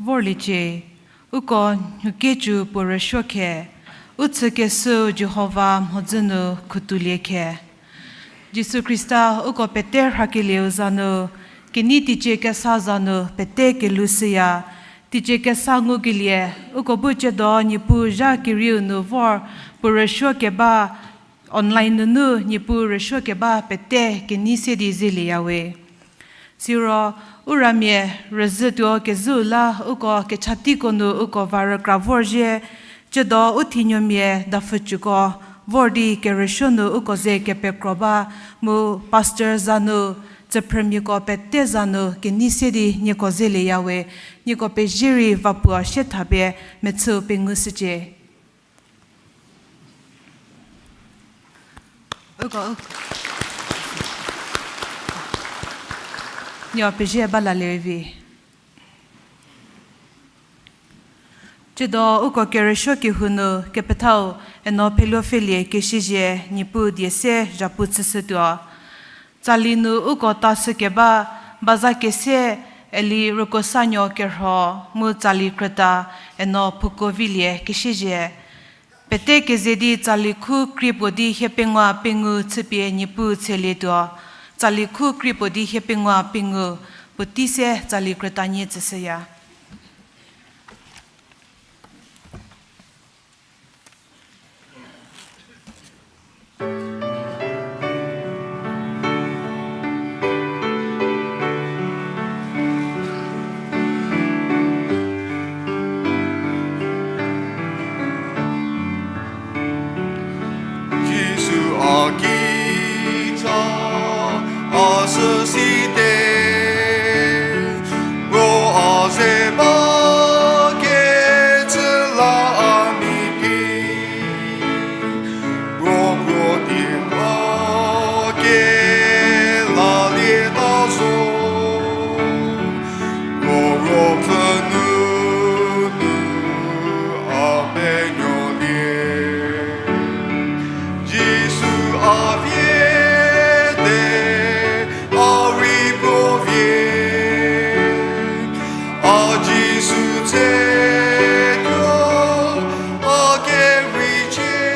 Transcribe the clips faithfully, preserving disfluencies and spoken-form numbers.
Vorliecie, uko nhukecü puo rüsuo khe, u tsükeshüu Jihova mhodzü nu khutoulie khe. Jisu Khrista uko pete rhakelieu za nu, kenei teicie kesa za nu pete kelhou shüya, teicie kesa ngukelie, uko bu tsiedo Niepuu zha kerieu nu vor puo rüsuo keba, online nunu Niepuu rüsuo keba pete kenei se di zelieyawe. Siro, u ramia rüzhütuo kezhüu la uko kechatiko nu uko va rükra vorzhie, tsiedo u thinuomia dapfücüko vor di kerüsuo nu uko ze kepekro ba, mu pastor za nu, tsüphrümiako pete za nu kenei se di nieko zelieyawe, nieko pezie rei va puo sie thapie mechüu pengushücie. Uko, u-, nuo pezie balalie vi. Tsiedo uko kerüsuo kehou nu kepethau Eno Pheluopfhelie Kesiezie Niepuu die se zhapu chüshütuo. Tsali nu uko ta shükeba, baza kese Eli Rükosanuo Kerho mu tsali krüta Eno Phukovilie Kesiezie. Pete keze di tsali khu krie puo di hiepengou pengou chüpie Niepuu tshelietuo. Tsali khu krie puo di hiepengou pengou, puotei se tsali krüta nie tsüshüya. Jisu a ki cha, a sü site, ro a ze ba kecü la a mi ki, ro puo di ba ke lalieta zo, ro ruopfü nunu a penuolie. Jisu a vie te, a rei puo vie, a Jisu tse tuo, a kerei cie.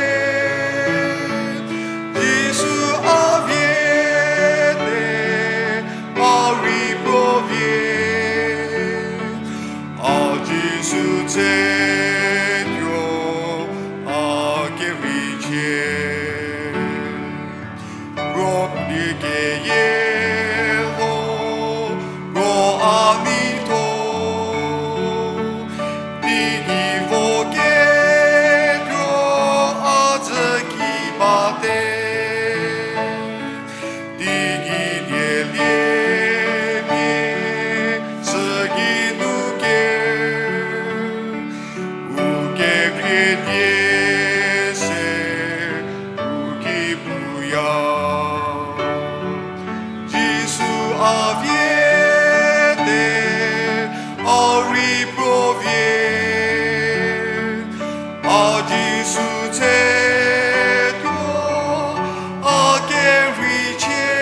Jisu a vie te, a rei puo vie, a Jisu tse tuo, a kerei cie. Ro pie keyie lo, ro a mi tho, teigei vo ketuo a dzü ki bate. Teigei dielie mia sü geinu ker, u kekhrie die se u ki puya. Jisu a vie te, a rei puo vie, a Jisu tse tuo, a kerei cie.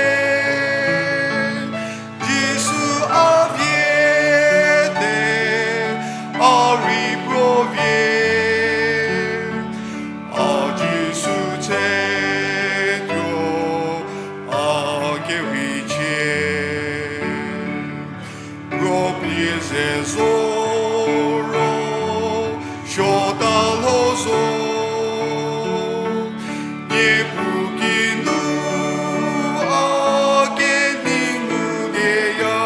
Jisu a vie te, a rei puo vie, a Jisu tse tuo, a kerei cie. Ro pie ze zo ro, suota lo zo, Niepuu kinu a kenei ngulieya.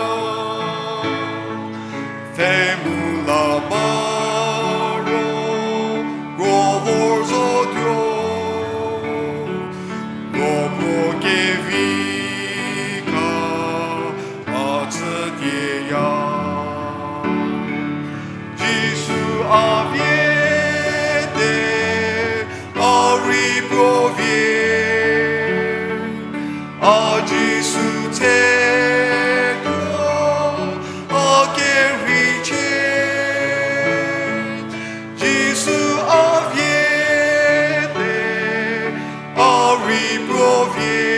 Pfhe mu la ba ro, ro vor zotuo, ro puo kevi ka a tsütieya. Jisu a vie te, a rei puo vie, a Jisu tse tuo, a kerei cie. Jisu a vie te, a rei puo vie,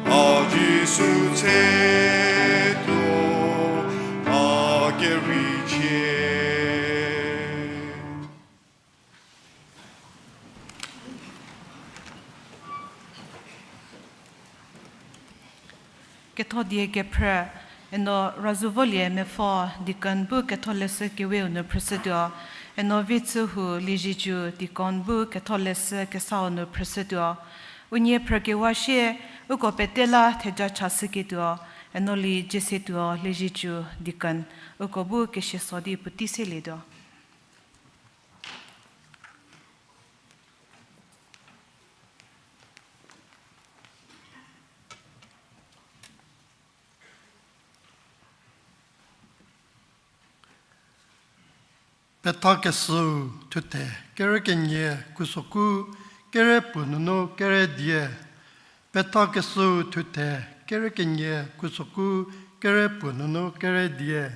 a Jisu tse tuo, a Ketho die kephrü, eno Razuvolie Mepfo deacon bu ketholeshü keweu nu phrüshütuo, eno Vitsühu Liezietsu deacon bu ketholeshü kesau nu phrüshütuo. Unie phrükewa sie, uko pete la theja chashüketuo, eno Liezietsu, Liezietsu deacon, uko bu kesieso di puotei selietuo. Pethakeshüu thuthe, kere kenie khusoku kere puo nunu kere die. Pethakeshüu thuthe, kere kenie khusoku kere puo nunu kere die.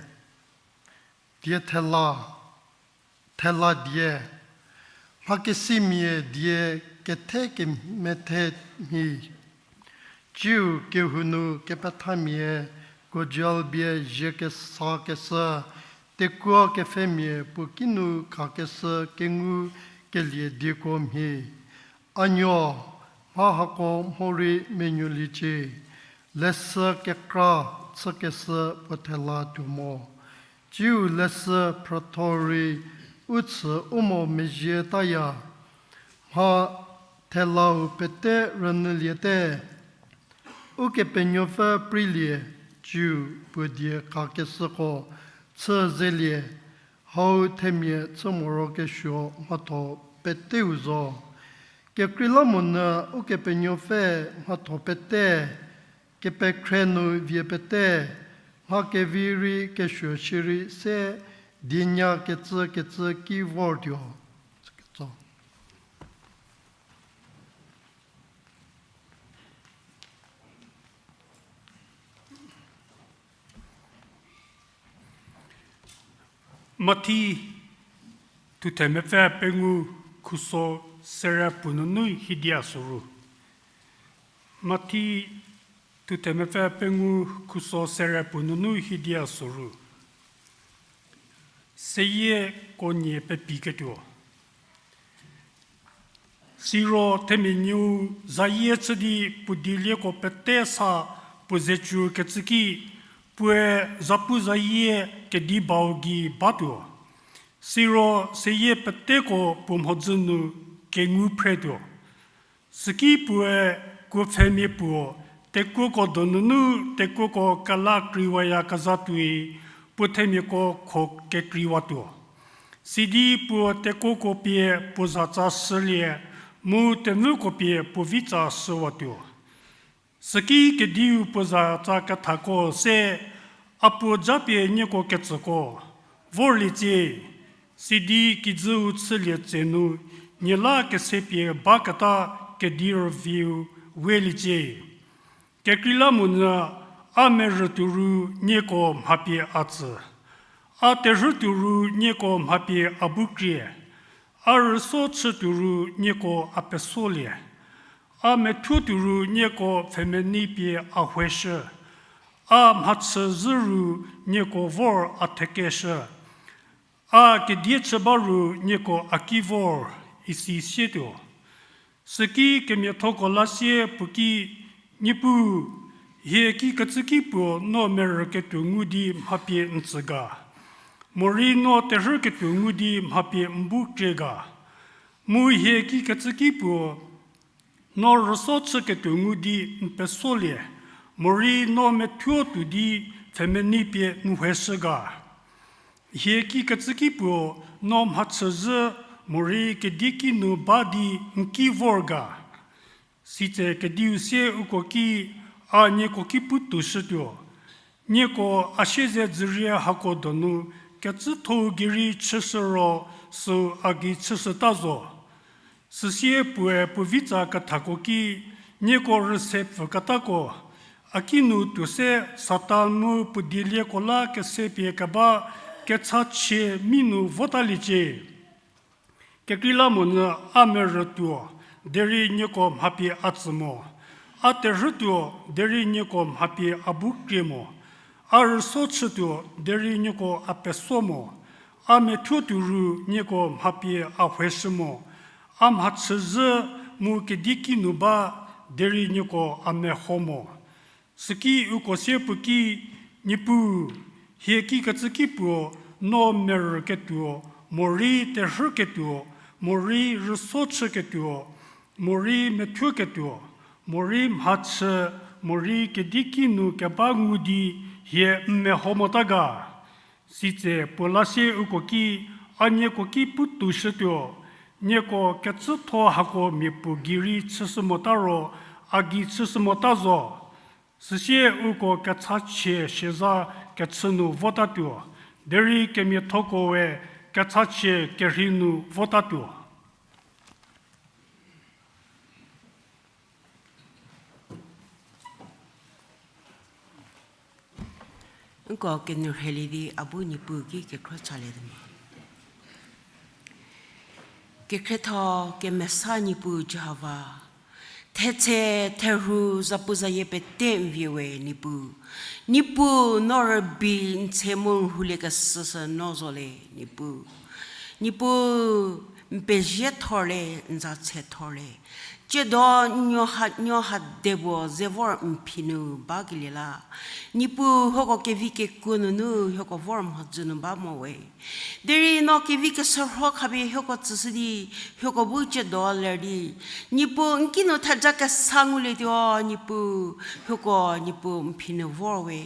Die thela, thela die. Mhakesimia die kethe kemethe mhie. Tsiu kehou nu kepethamia Gojal bie zie kesakeshü, tekuo kepfhemia puo kinu khakeshü kengu kelie dieko mhie. A nuo, mha hako mhorei menuoliecie, leshü kekra chükeshü puo thela tuo mo. Tsiu leshü phrütho rei u chü u mo mezhie taya, mha thelau pete rünyüliete. Ukepenuopfü preilie, tsiu puo die khakeshüko chü zelie, hau themia chü morokesuo mhatho peteu zo. Kekreilamonyü Ukepenuopfü mhatho pete, kepekhre nu vie pete, mha kevi rei kesuo shierei se dienya kecü kecü ki vortuo. Mathi thuthe mepfü pengou khuso sere puo nunu hidia soru. Mathi thuthe mepfü pengou khuso sere puo nunu hidia soru. Seyie ko nie pepiketuo. Siro themia nuou zayie chü di puo dielieko pete sa puo zecü kecü ki, puoe zapu zayie kedi bau gei batuo. Siro seyie peteko puo mhodzü nu kengu phretuo. Süki puoe kuo pfhemia puo tekuoko donunu tekuoko kela kreiwayakezha tuoi puo themiako kho kekreiwatuo. Sidi puo tekuoko pie puo zatsa shülie, mu temvüko pie puo vitsa shüwatuo. Süki kediu puo zatsa kethako se, a puo japie nieko ketsüko vorliecie, sidi kijüu chülie tse nu nie la kesepie baketa kedi rüviu weliecie. Kekreilamonyü a merütuo ru nieko mhapie a tsü, a terhü tuo ru nieko mhapie a bu krie, a rüso chütuo ru nieko a pesolie, a methuo tuo ru nieko pfhemenei pie a hueshü, a mhachü zhü ru nieko vor a thekeshü, a kedie chü ba ru nieko a ki vor, isi sietuo. Süki kemiathoko la sie puo ki, Niepuu, hie kikecü ki puo no merüketuo ngu di mhapie n tsü ga? Morei no terhüketuo ngu di mhapie n bu krie ga? Mu hie kikecü ki puo no rüso chüketuo ngu di n pesolie, morei no methuo tuo di pfhemenei pie n hueshü ga? Hie kikecü ki puo no mhachü zhü, morei kedie ki nu ba di n ki vor ga? Sitse kediu sie uko ki, a nieko ki pu toushütuo. Nieko a siezedzürie hako donu kecüthou gei rei chüshü ro, süu a gei chüshüta zo. Süsie puoe puo vitsa kethako ki, nieko rüse pfüketako, a ki nu tuo se Satan mu puo dielieko la kesepie keba kechachie mi nu votaliecie. Kekreilamonyü a merütuo, derei nieko mhapie a tsü mo. A terhütuo, derei nieko mhapie a bu krie mo. A rüso chütuo, derei nieko a peso mo. A methuo tuo ru nieko mhapie a hueshü mo. A mhachü zhü mu kedie ki nu ba, derei nieko a meho mo. Süki uko sie puo ki, Niepuu, hie kikecü ki puo, no merüketuo, morei terhüketuo, morei rüso chüketuo, morei methuoketuo, morei mhachü, morei kedi ki nu keba ngu di hie n meho mota ga? Sitse puo la sie uko ki, A nieko ki putuoshütuo, nieko kecütho hako mia puo gei rei chüshü mota ro, a gei chüshü mota zo. Süsie uko kechachie siazha kechü nu votatuo, derei kemiathokoe kechachie kerhei nu votatuo. Nko kenou rheilie di a bu Niepuu ki kekhro chalie di mo. Kekhrietho kemesa Niepuu Jihova, thetse therhu zapuzayie pete n vie we Niepuu. Niepuu, no rübei n tse mu n rhulie kesüsü no zo le Niepuu. Niepuu, n pezie thor le, n za tse thor le. Tsiedo n nuo ha, nuo ha de puo ze vor n phi nu bakelie la, Niepuu, hieko kevi kekuo nunu hieko vor mhodzü nu ba mo we. Derei no kevi keshürho khapie hieko tsüshü di, hieko bu tsiedo ler di, Niepuu, n ki nu theja kesa ngulietuo, Niepuu, hieko, Niepuu, n phi nu vor we.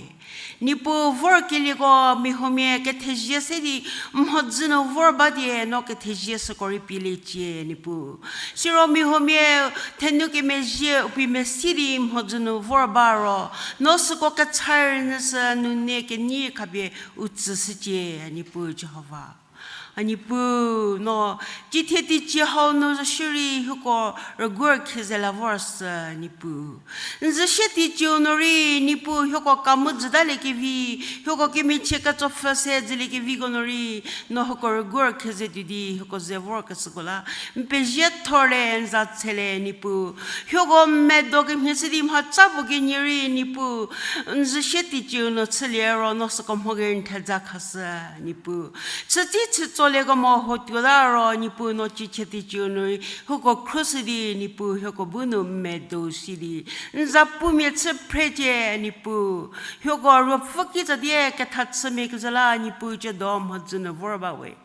Niepuu, vorkelieko mia huomia kethezie se di mhodzü nu vor ba die, no kethezie süko rei pieliecie, Niepuu. Siro mia huomia thenu kemezhie u pie mesi di mhodzü nu vor ba ro, no süko kecha rünyüshü, nune kenyi khapie u tsüshücie, a Niepuu Jihova. A Niepuu, no cithie teicie hau nu zo shierei hieko rüguo rükhie ze la vor sü, Niepuu. N züsie teicieu nu rei, Niepuu, hieko kamu jütaliekevi, hieko kemichie ketsopfü se dzüliekeviko nu rei, no hieko rüguo rükhie ze tuo di hieko ze vorkeshüko la n pezie thor le, n za tse le, Niepuu. Hieko medo kemhie chü di mhaca puo kenie rei, Niepuu, n züsie teicieu nu chülie ro no süko mho gei n theja khashü, Niepuu. Chütei chütsolieko mo ho tuota ro, Niepuu, no cithie teicieu nu rei hieko khruoshü di, Niepuu, hieko bu nu medo si di n zapumia chü phrecie, Niepuu. Hieko ruopfü kitsatie kethachümia kezhü la, Niepuu, tsiedo mhodzü nu vor ba we.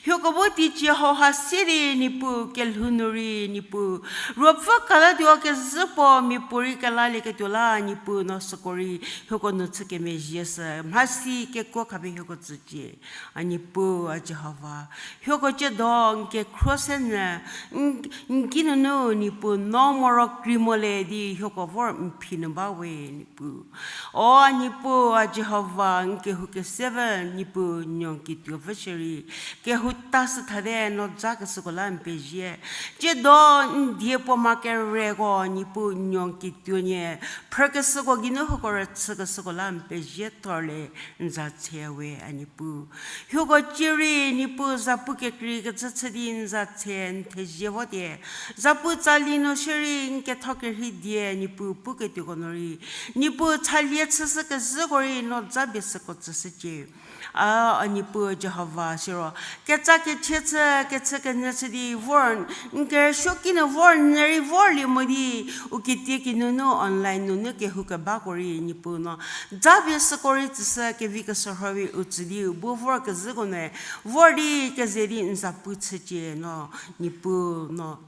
Hieko bu teicie hauha sie di, Niepuu, kelhou nu rei, Niepuu, ruopfü kalatuo kezhü puo miapuorei kelalieketuo la, Niepuu, no süko rei hieko nu chü kemezhie sü mhasi kekuo khapie hieko tsücie. A Niepuu, a Jihova, hieko tsiedo n kekhro se nyü, n, n ki nunu, Niepuu, no moro krei mo le di hieko vor n phi nu ba we, Niepuu. O a Niepuu, a Jihova, n kehou kese pfü, Niepuu, n nuo n kituo pfü shierei kehou ta sü thate, no ja keshüko la n pezie. Tsiedo n die puo ma kereko, Niepuu, n nuo n kituo nie phrükeshüko geinu hieko rüchükeshüko la n pezie thor le, n za tse we, a Niepuu. Hieko cierei, Niepuu, zapu kekreikecü chü di n za tse n thezie votie. Zapu tsali nu shierei n ketho kerhei die, Niepuu, puketuoko nu rei, Niepuu, chalie chüshü kezhüko rei no ja bie süko tsüshücie. A, a Niepuu Jihova, siro ketsa kechie chü, kechü kenyü chü di vor, n kerüsuo ki nu vor, n rei vorlie mo di, u kitie ki nunu online nunu kehou kebako rei, Niepuu, no ja bie süko rei tsüshü, kevi keshürho rei u tsü di u bu vorkezhüko nu vor di keze di n zapu chücie no, Niepuu, no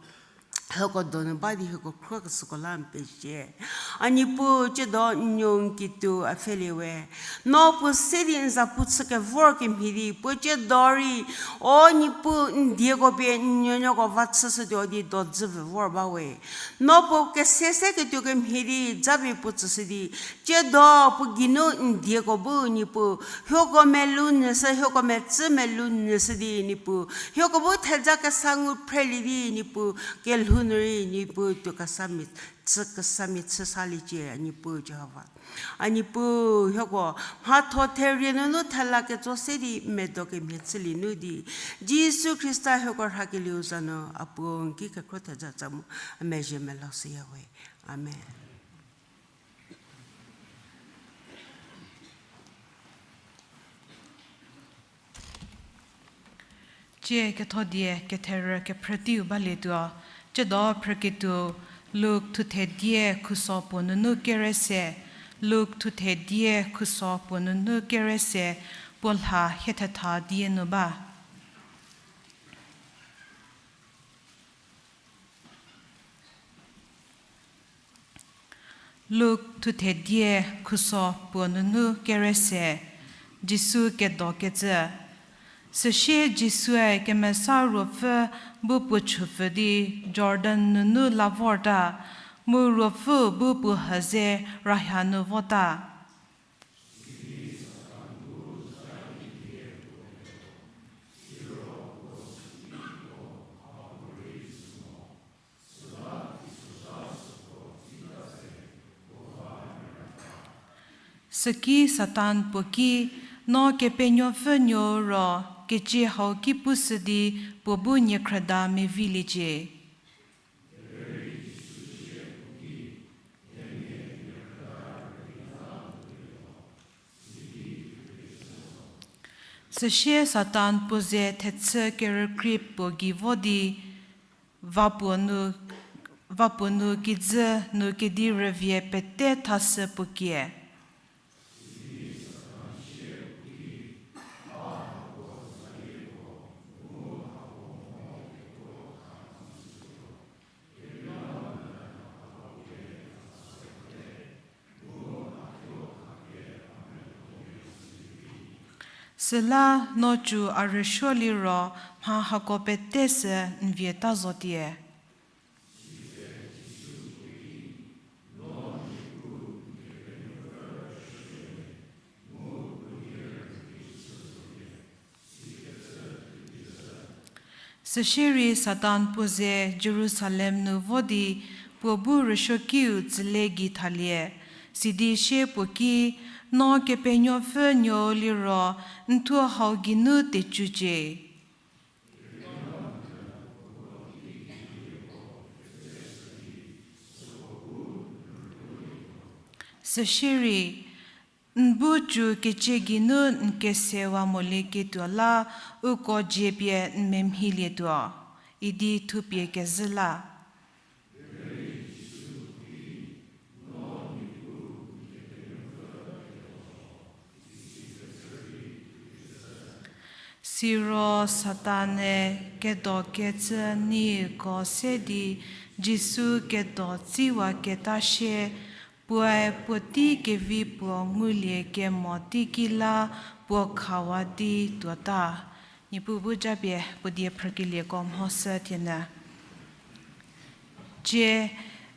hieko donu ba di hieko khruohi keshüko la n pezie. A Niepuu, tsiedo n nuo n kituo a pfhelie we. No puo se di n zapu chü kevor kemhie di puo tsiedo rei, o Niepuu, n dieko pie n nuonuoko va chüshütuo di dojü pfü vor ba we. No puo kese se ketuo kemhie di japie puo tsüshü di, tsiedo puo geinu n dieko bu Niepuu, hieko melou nyüshü, hieko metsü melou nyüshü di Niepuu, hieko bu theja kesa ngu phrelie di Niepuu, kelhou nu rei Niepuu tuo kesamia, chü kesamia chü saliecie, a Niepuu Jihova. A Niepuu, hieko mhatho therie nunu thela ketso se di medo kemhie chülie nu di, Jisu Khrista hieko rhakelieu za nu a puo n ki kekhro theja tsa mu a mezhie melou shüya we. Amen. Tsie ketho die ketherü kephrü teiu balietuo, tsiedo phrüketuo Luk thuthe die khuso puo nunu kere se, Luk thuthe die khuso puo nunu kere se puo lha hie thetha die nu ba. Luk thuthe die khuso puo nunu kere se, Jisu kedokecü. Süsie Jisue kemesa ruopfü bu puo chupfü di Jordan nunu la vorta, mu ruopfü bu puo hü ze rahia nu vota. Süki Satan puo ki, No Kepenuopfü Nuou ro, kecie hau ki pushü di puo bu niekhrüda meviliecie. Süsie Satan puo ze thechü kerükrie puo gei vo di, va puo nu, va puo nu kijü nu kedi rüvie pete thashü puo kie. Süla no cü a rüsuo liro mha hako pete sü n vie ta zotie. Süsie rei Satan puo ze Jerusalem nu vo di puo bu rüsuokiu tsüle gei thalie, sidi sie puo ki, No Kepenuopfü Nuou liro, n thuo hau geinu tecücie. Süsie rei, N bu cü kecie geinu n kesewa molieketuo la, uko dzie pie n memhilietuo, idi thupie kezhü la. Siro Satan-e kedokecü nieko se di Jisu kedo tsiwaketa sie, puoe puotei kevi puo ngulie kemo teiki la puo khawa di tuota. Niepuu bu japie puo die phrükelieko mhoshü thienyü. Cie,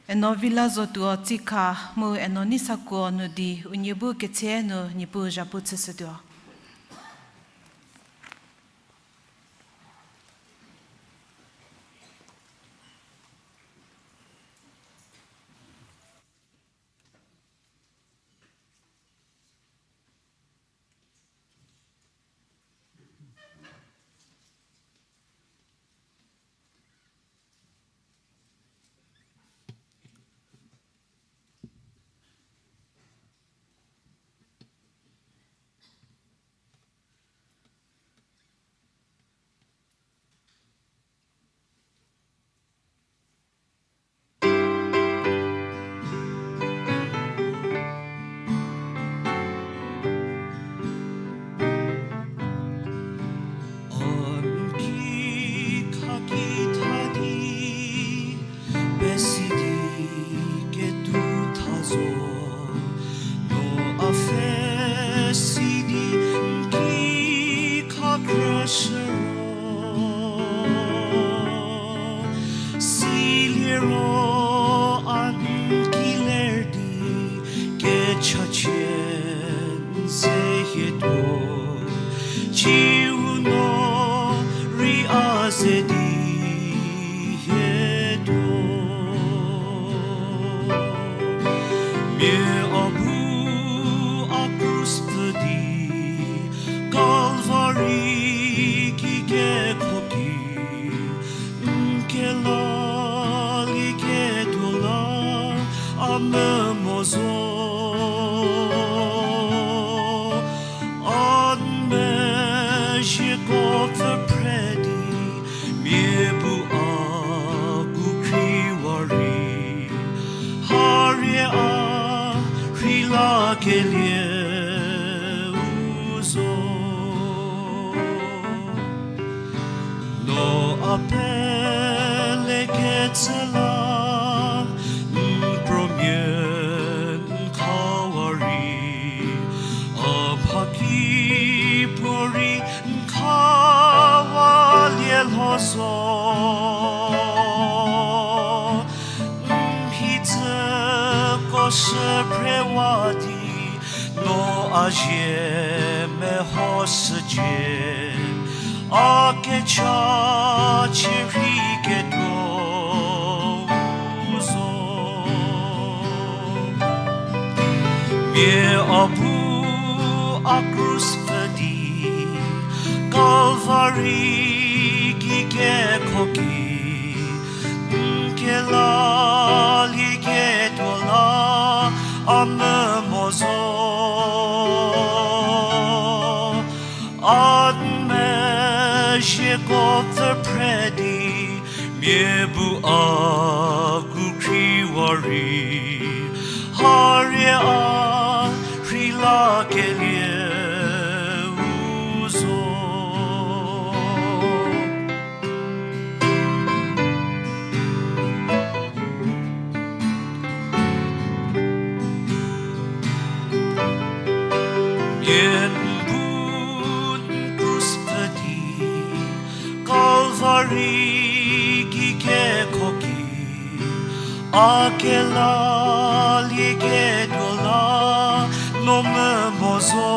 eno vila zotuo tsikha mu eno neisako nu di unie bu ketse nu Niepuu zhapu chüshütuo. A n ki kha ki tha di, pesi di ketuo tha zo, no a pfhe si di n ki kha khrüshü ro, siliro a n ki ler di kechachie n ze hietuo, ciu no rei a ze di hietuo. Mia bu a krus pfü di Kalvari ki kekho ki n kelalieketuo la a memo zo, a n mezhie kelieu zo. No a pelekecü la, n kromia n khawa rei, a mhaki puorei n khawa lie lho zo. N mhi tsüko shüphrewa di, no a zie mehoshücie, a kecha chierhei ketuou zo. Mia a bu a krus pfü di, Kalvari ki kekho ki, n kelalieketuo la a memo zo. A n mezhieko pfü phre di, mia bu a kukhriwa rei, harie a rheilakelieu zo. Mia n bu n krus pfü di, Kalvari ki kekho ki, a kelalieketuo la no memo zo.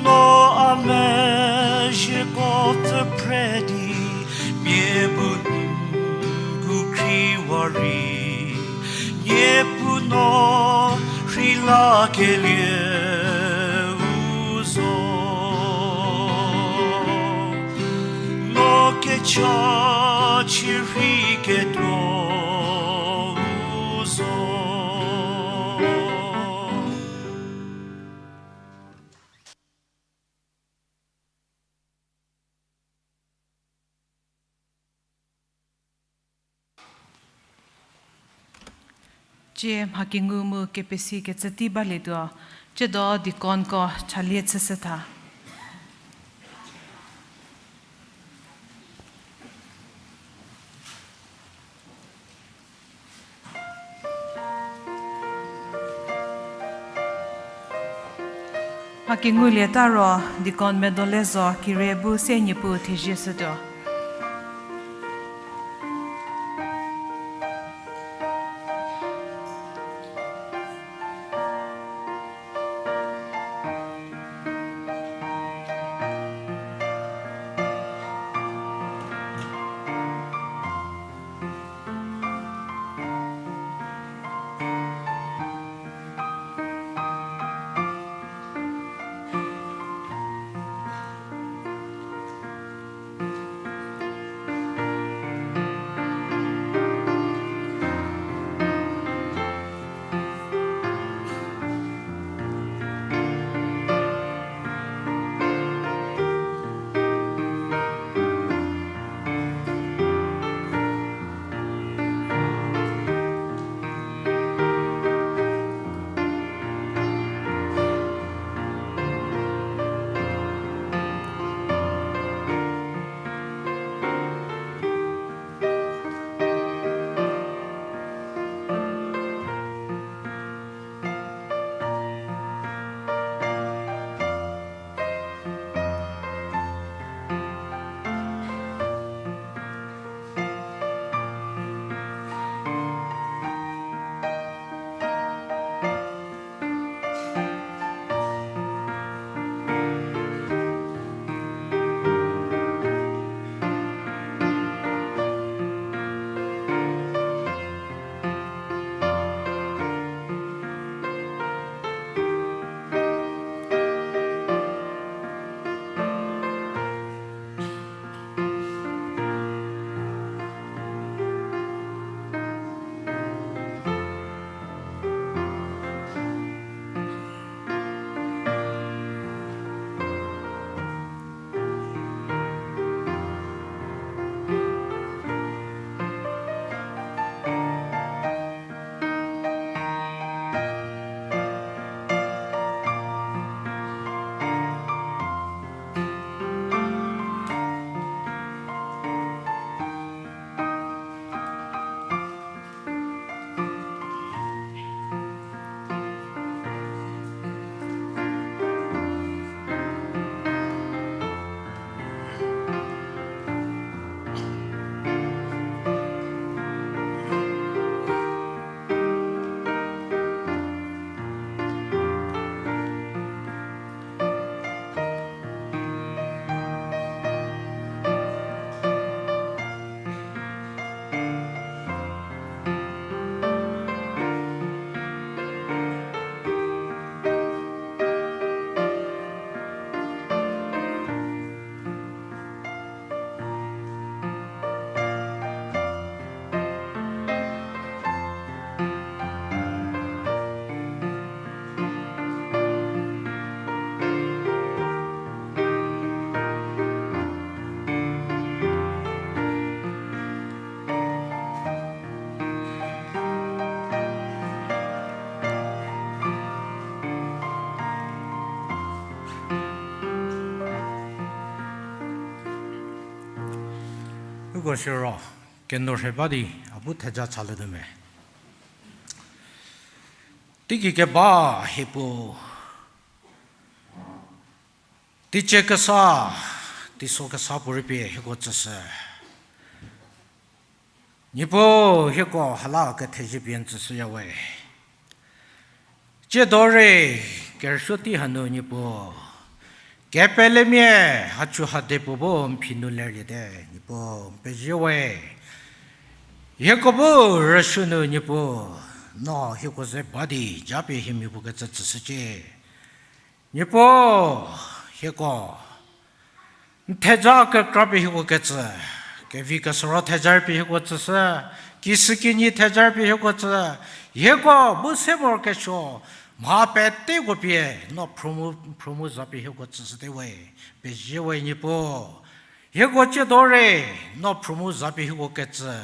No a mezhieko pfü phre di, mia bu n kukhriwa rei, Niepuu no rheilakelieu zo. No kecha chierhei ketuou zo. Tsie mhakengu mu kepesi kecü tei balietuo, tsiedo deaconko chalie chüshütha. Mhakengulieta ro, deacon Medolezo Kire bu se Niepuu thezie shütuo. Ko siro, keno rhe ba di, a bu theja chalie tuo me. Teigei keba hie puo, teicie kesa, teiso kesa puo rei pie hieko tsüshü. Niepuu hieko hala kethezie pie n tsüshüya we. Tsiedo rei, kerüsuo tei hanu Niepuu, kepelemia, hachu hade puo bu n phi nu lerliete, Niepuu n pezie we. Hieko bu rüsuo nu Niepuu, no hieko ze ba di, japie hiemia puo kecü tsüshücie. Niepuu, hieko n theja kekra pie hieko kecü, kevi kesoro theja rei pie hieko tsüshü, kishükinyi theja rei pie hieko tsü, hieko bu se morokesuo, mha peteko pie, no phrumu, phrumu za pie hieko tsüshüte we, pezie we Niepuu. Hieko tsiedo rei, no phrumu za pie hieko kecü,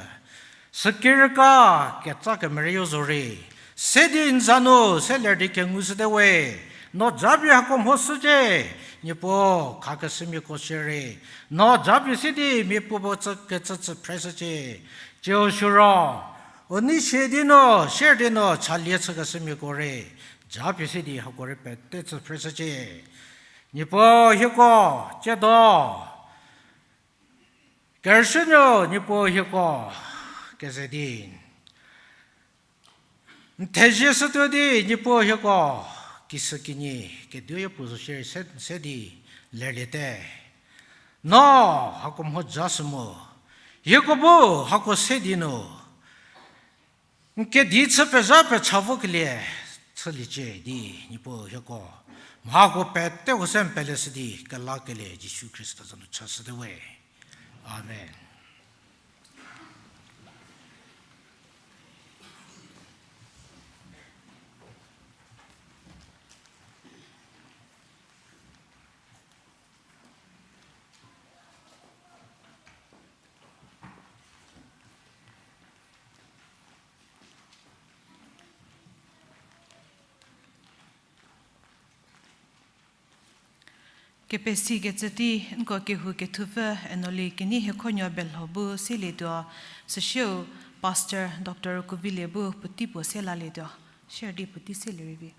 süki rüka, ketsa kemereyo zorei, se di n za nu, se ler di kengushüte we, no japie hako mhoshücie, Niepuu, khakeshümiako shierei, no japie se di miapuo puo tsü kecü tsü phreshücie, tsiu siro, u nei sie di nu, sier di nu, chalie chükeshümiako rei, japie se di hako rei pete tsü phreshücie. Niepuu hieko, tsiedo, kerüsuo nu Niepuu hieko, keze di n thezie shütuo di Niepuu hieko, kishükinyi, keduoyo puo zo shierei se, se di lerliete. No, hako mho ja shü mu, hieko bu, hako se di nu, n kedi chü pezha pecha vokelie, chüliecie di, Niepuu hieko, mhako peteko se n peleshü di, kelakelie Jisu Khrista za nu chashüte we. Amen. Kepesikecü tei nko kehou kethupfü Enoli Kenei Hiekhonuo Belho bu selietuo, süsieu Pastor Doctor Kuvilie bu puotei puo se lalietuo, share di puotei selie rei vi.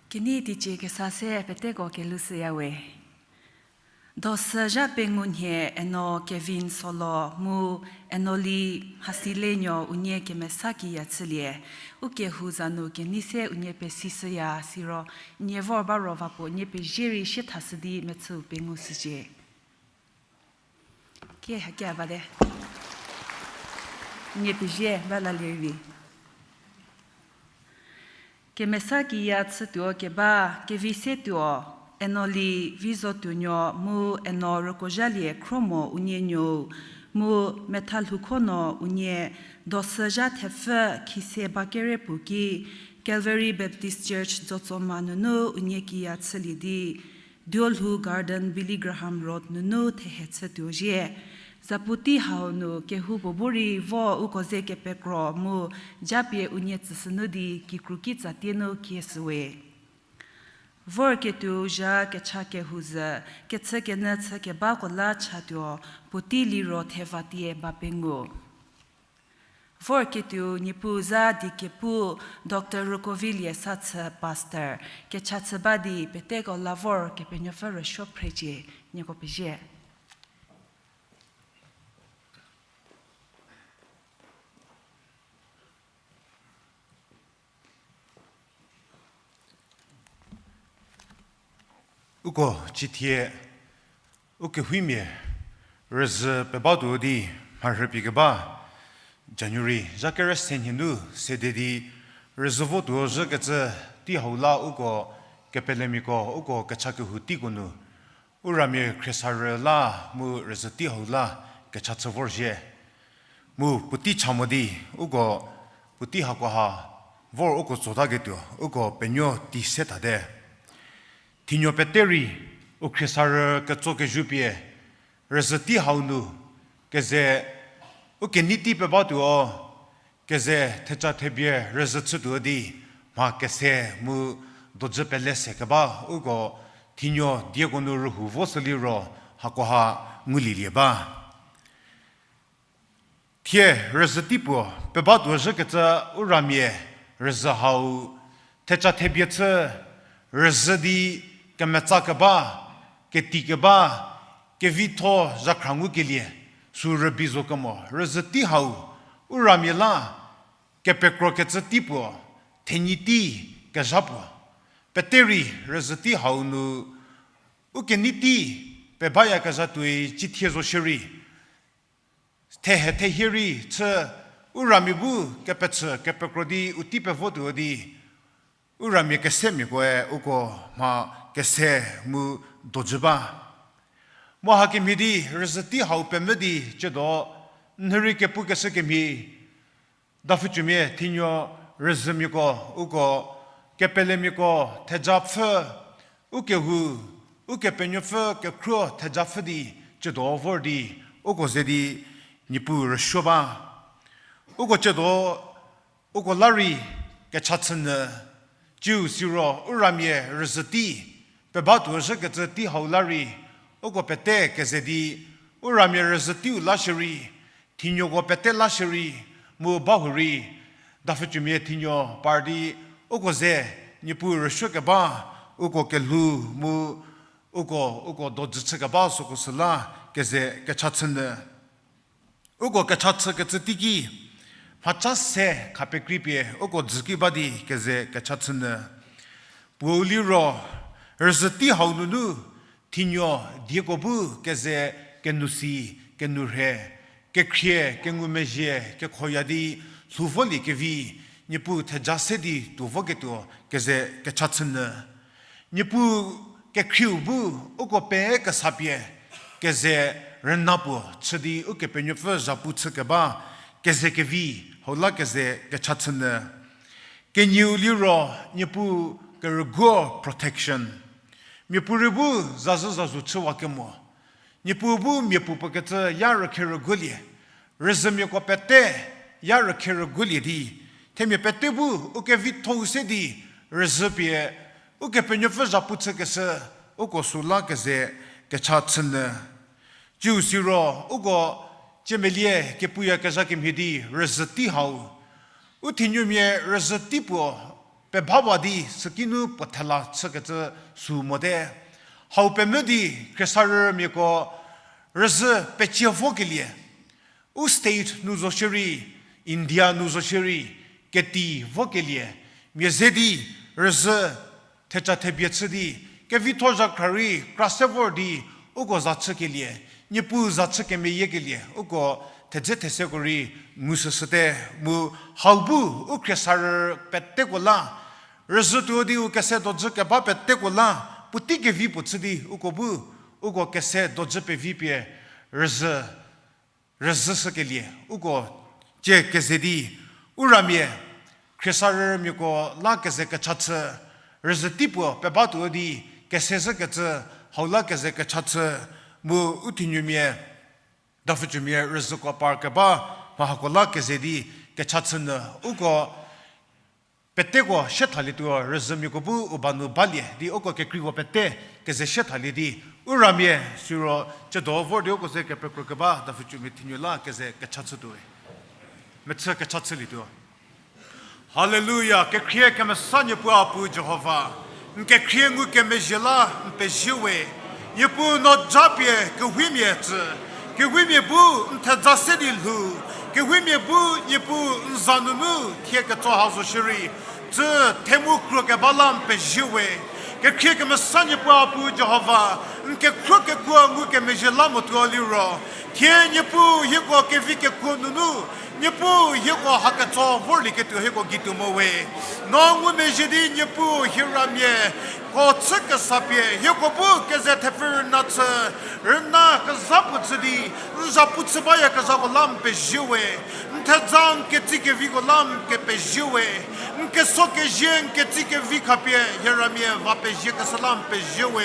Kenei teicie kesa se peteko kelushüya we. Dosü zha pengou nhie Eno Kevin Solo mu Enoli Hasilenuo unie kemesa kiya chülie. U kehou za nu kenei se unie pesishüya siro, nie vor ba ro va puo nie pezie rei sie thashü di mechüu pengou shücie. Kie, hakia bate. Nie pezie ba lalie rei vi. Kemesa kiya chütuo keba kevi se tuo, Enoli Vizotuonuo mu Eno Rükozhalie Khromo unie nuou, mu Methalhoukhonuo unie, dosü zha thepfü khise ba kere puo ki, Calvary Baptist Church Jotsoma nunu unie kiya chülie di, Duolhou Garden, Billy Graham Road nunu thehe chütuo zhie. Zapu tei hau nu kehoupuo bu rei vo uko ze kepekro mu japie unie tsüshünu di kikru kitsa tie nu kieshüwe. Vorketuo zha kecha kehou zhü, kechükenyü chü kebako la chatuo, puotei liro theva tie ba pengou. Vorketuo Niepuu za diekepu Doctor Rükovilie Sathü Pastor, kecha chü ba di peteko la vor Kepenuopfü rüsuo phrecie, nieko pezie. Uko cithie, ukehuimia rüzhü pebatuo di mharhüpie keba, January zha kere se nhie nu sede di rüzhü votuo zhükecü tei hau la uko kepelemiako, uko kecha kehou teiko nu, u ramia khriesarü la mu rüzhü tei hau la kecha chü vorzhie. Mu puotei cha mo di, uko puotei hakoha vor uko tsotaketuo, uko penuo tei se thate. Thinuo pete rei, u khriesarü ketso kezhü pie, rüzhü tei hau nu, keze, u kenei tei pebatuo, keze theca thebie rüzhü chütuo di, mha kese mu dojü pele se keba, uko thinuo dieko nu rühou vo sü liro, hakoha ngulielie ba. Thie rüzhü tei puo pebatuo zhükecü u ramia rüzhü hau, theca thebie chü, rüzhü di kemetsa keba, keti keba, kevitho zhakhra ngukelie, sü rübei zo kemo, rüzhü tei hau, u ramia la, kepekrokecü tei puo, thenyi tei kezha puo. Pete rei rüzhü tei hau nu, u kenei tei, pebaya kezha tuoi cithie zo shierei. Thehe thehie rei chü, u ramia bu kepechü kepekro di u tei pevotuo di, u ramia kesemiakoe uko mha kese mu dojü ba. Mu hakemhie di rüzhü tei hau pemvü di ciedo, n rei kepukeshü kemhie, dapfücumia thinuo rüzhümiako, uko kepelemiako thejapfü, u kehou, Ukepenuopfü kekhruo thejapfü di ciedo vor di, uko ze di Niepuu rüsuo ba. Uko ciedo, uko la rei kecha chünyü, ciu siro u ramia rüzhü tei, pebatuo zhükecü tei hau la rei, uko pete keze di, u ramia rüzhü teiu la shierei, thinuoko pete la shierei, mu bahurei, dapfücumia thinuo par di, uko ze, Niepuu rüsuo keba, uko kelhou mu, uko, uko dojü chü keba süko süla, keze kecha chünyü. Uko kecha chükecü teiki, mhaca se khapekrei pie, uko dzüki ba di keze kecha chünyü. Puou liro, rüzhü tei hau nunu, thinuo dieko bu keze kenou si, kenou rhe, kekhrie, kengumezhie, kekhoya di, lhou volie kevi, Niepuu theja se di tuo voketuo keze kecha chünyü. Niepuu kekhrieu bu uko pe kesa pie keze rüna puo chü di Ukepenuopfü zhapu chü keba keze kevi hau la keze kecha chünyü. Kenieu liro Niepuu kerüguo protection. Miapuorei bu zazhü zazu chüwa kemo. Niepuu bu miapuo puo kecü ya rükhe rüguolie. Rüzhümiako pete ya rükhe rüguolie di. Themia pete bu u kevitho-u se di rüzhü pie Ukepenuopfü zhapu chükeshü uko süla keze kecha chünyü. Ciu siro uko ciemelie kepuyakezha kemhie di rüzhü tei hau. U thinuomia rüzhü tei puo pebhawa di süki nu puo thela chükecü sü mote. Hau pemvü di khriesarümiako rüzhü pecie vokelie. U state nu zo shierei, India nu zo shierei, keti vokelie. Mia ze di rüzhü theca thebie chü di, kevitho zhakhra rei kra se vor di, uko za chükelie, Niepuu za chü kemeyiekelie, uko thedze theseko rei ngu süshüte mu hau bu u khriesarü peteko la, rüzhü tuo di u kese dojü keba peteko la, puotei kevi puo chü di uko bu, uko kese dojü pevi pie rüzhü rüzhüshükelie, uko cie keze di, u ramia, khriesarümiako la keze kecha chü, rüzhü tei puo pebatuo di, kese zhükecü, hau la keze kecha chü, mu u thinuomia, dapfücumia rüzhüko par keba, mha hako la keze di, kecha chünyü, uko peteko sie thalietuo, rüzhümiako bu u ba nu balie di uko kekreiko pete keze sie thalie di, u ramia siro ciedo vor di uko ze kepekro keba dapfücumia thinuo la keze kecha chütuoe. Mechü kecha chülietuo. Haleluya, kekhrie kemesa Niepuu a pu Jihova, n kekhrie ngukemezhie la n pezie we. Niepuu no japie kewhimia tsü, kewhimia bu n theja se di lhou, kewhimia bu Niepuu n za nunu thie ketso ha zo shierei, tsü themu kro keba la n pezie we. Kekhrie kemesa Niepuu a pu Jihova, n kekhruo kekuo ngukemezhie la motuo liro, thie Niepuu hieko kevi kekuo nunu, Niepuu hieko haketso vorlieketuo hieko geituo mo we. No ngumezhie di Niepuu hie ramia ko chü kesa pie hieko bu keze thepfü rüna chü, rüna kezha puo chü di, n zhapu chü bayakezhako la n pezie we. N Theza n ketsi keviko la n kepezie we, n keso kezie n ketsi kevi khapie hie ramia va pezie kesa la n pezie we.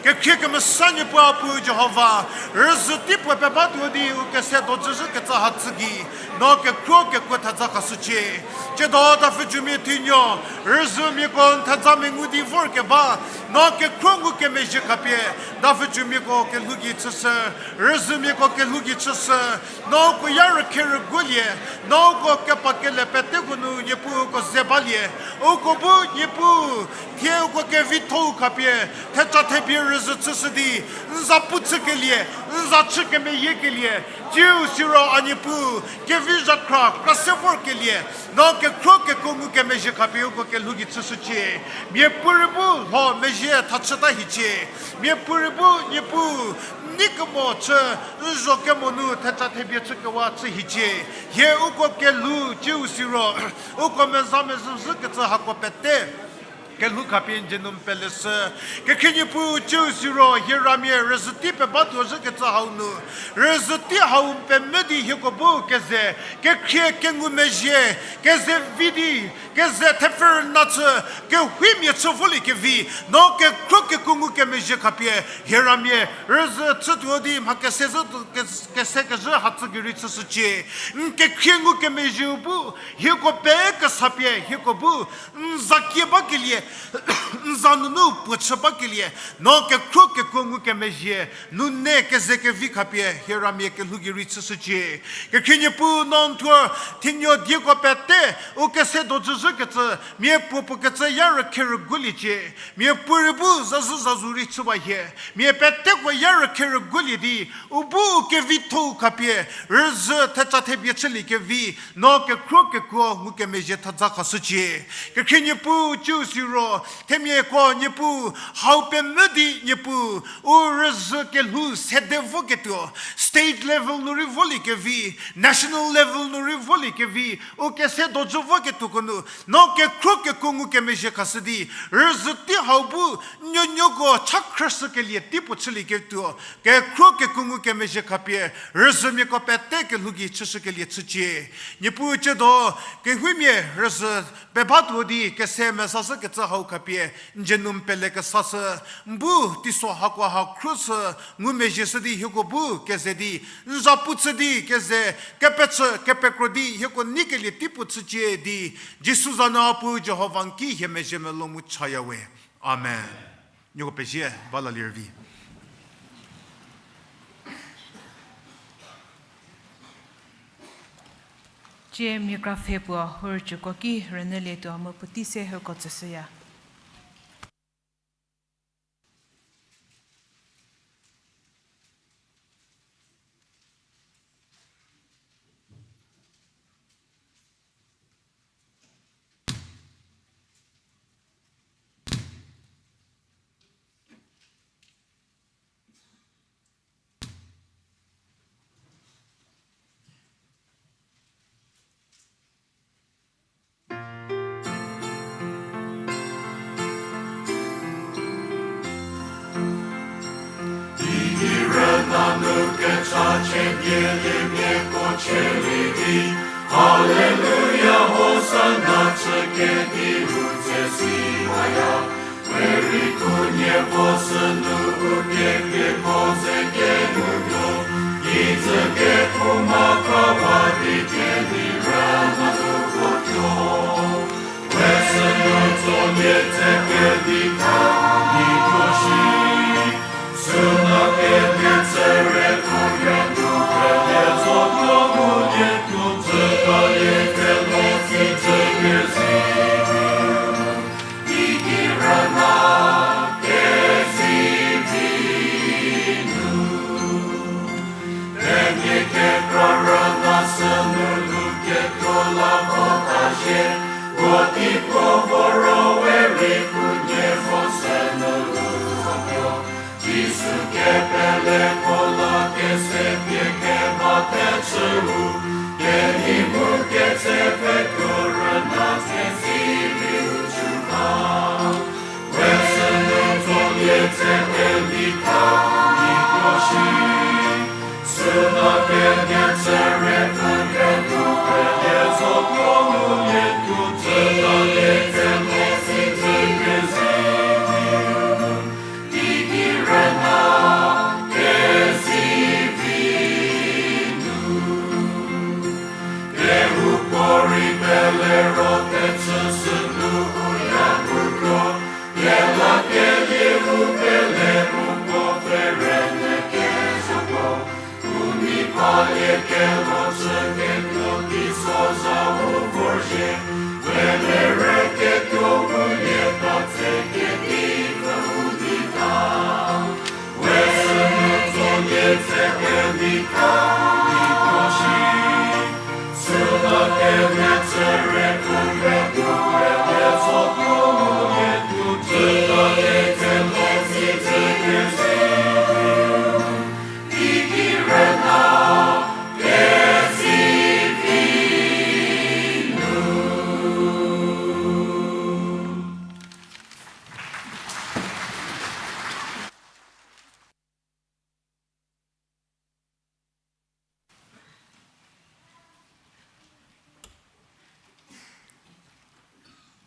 Kekhrie kemesa Niepuu a Pu Jihova, rüzhü tei puo pebatuo di u kese dojüzhü ketsa ha tsü gei, no kekhro kekuo theza khashücie. Tsiedo dapfhücumia thinuo, rüzhümiako n theza mengu di vorkeba, no kekhro ngukemezhie khapie, dapfhücumiako kelhou gei chüshü, rüzhümiako kelhou gei chüshü, no uko ya rükhe rüguolie, no uko kepa kele peteko nu Niepuu uko ze balie, uko bu Niepuu, thie uko kevitho-u khapie, theca thebie rüzhü chüshü di, n za pu chükelie, n za chü kemeyiekelie, tsiu siro a Niepuu, kevi zhakhra kra se vorkelie, no kekhro kekuo ngukemezhie khapie uko kelhou gei chüshücie. Miapuorei bu lho mezhie thachüta hiecie. Miapuorei bu Niepuu, n nei kemo chü, n zho kemo nu theca thebie chükewa chü hiecie. Hie uko kelhou tsiu siro, uko meza mezhüzhü kecü hako pete kelhou khapie n dzie nu n peleshü. Kekhrie Niepuu tsiu siro hie ramia rüzhü tei pebatuo zhü kecü hau nu, rüzhü tei hau n pemvü di hieko bu keze, kekhrie kengumezhie, keze vi di, keze thepfü rüna chü, kehoumia chü volie kevi, no kekhro kekuo ngukemezhie khapie hie ramia rüzhü chütuo di mha kese zhü, kese kezhü ha tsü gei rei chüshücie. N kekhrie ngukemezhieu bu, hieko pe kesa pie hieko bu, n za kie bakelie, n za nunu puo chü bakelie, no kekhro kekuo ngukemezhie, nune keze kevi khapie hie ramia kelhou gei rei chüshücie. Kekhrie Niepuu no n thuo, thinuo dieko pete, u kese dojüzhü kecü, miapuo puo kecü ya rükhe rüguoliecie. Miapuorei bu zazhü zazu rei chüwa hie. Mia peteko ya rükhe rüguolie di, u bu u kevitho-u khapie, rüzhü theca thebie chülie kevi, no kekhro kekuo ngukemezhie theza khashücie. Kekhrie Niepuu tsiu siro, themiako Niepuu, hau pemvü di Niepuu, u rüzhü kelhou sede voketuo, state level nu rei volie kevi, national level nu rei volie kevi, u kese dojü voketuoko nu, no kekhro kekuo ngukemezhie khashü di, rüzhü tei hau bu, nuonuoko cha khrüshükelie tei puo chülieketuo, kekhro kekuo ngukemezhie khapie, rüzhümiako pete kelhou gei chüshükelie chücie. Niepuu tsiedo, kehoumia rüzhü pebatuo di kese mezashü kecü hau khapie, n dzie nu n pelekesashü, n bu teiso hakoha khrüshü, ngumezhieshü di hieko bu keze di, n za pu chü di keze, kepechü kepekro di hieko neikelie tei puo chücie di, Jisu za nu a Pu Jihova n ki hie mezhie melou mu chaya we. Amen. Nieko pezie, ba lalie rüvi. Tsie mia kra pfhe puo hurücüko ki rünyülietuo mu puotei se hako tsüshüya. Idi rüna nu kechachie dieliemiako chülie di, Haleluya, Hosana chü kediu tse siwaya. Puorei khunhie vo sünu u kekrieko ze kenuo, kijü kephouma kawa di kedi rüna nu votuo. We sünu tsolie tse kedi tha, di tuo shi. Süna kedi tse re tuo rünu kedi zotuo mu die tuo zhü talie kelo si zhü kezhü. Idi rüna kezivi nu, themia kekra rüna sünu lu ketuo la vota shie, puotei puo vo ro we rei khunhie vo sünu lu zotuo. Jisu kepeleko la kese pie keba thechüu, kenei mu ketse pfhetuo rüna kezivi u chü ba. We sünu tsolie tse kedi tha, di tuo shi. Süna kedi tse re tuo rünu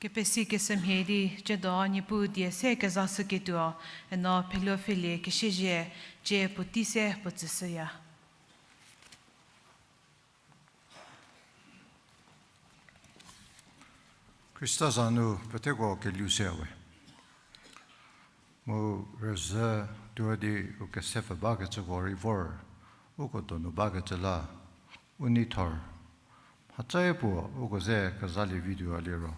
Kepesi kesemhie di, ciedo Niepuu die se kezashüketuo, eno pheluo pfhelie kesiezhie, cie puotei se puo tsüshüya. Khrista za nu peteko kelushüya we. Mu rüzhü tuo di u kesepfü bakecüko rei vor, uko donu bakecü la, u neithor. Mhatsae puo uko ze kezalie video a liro.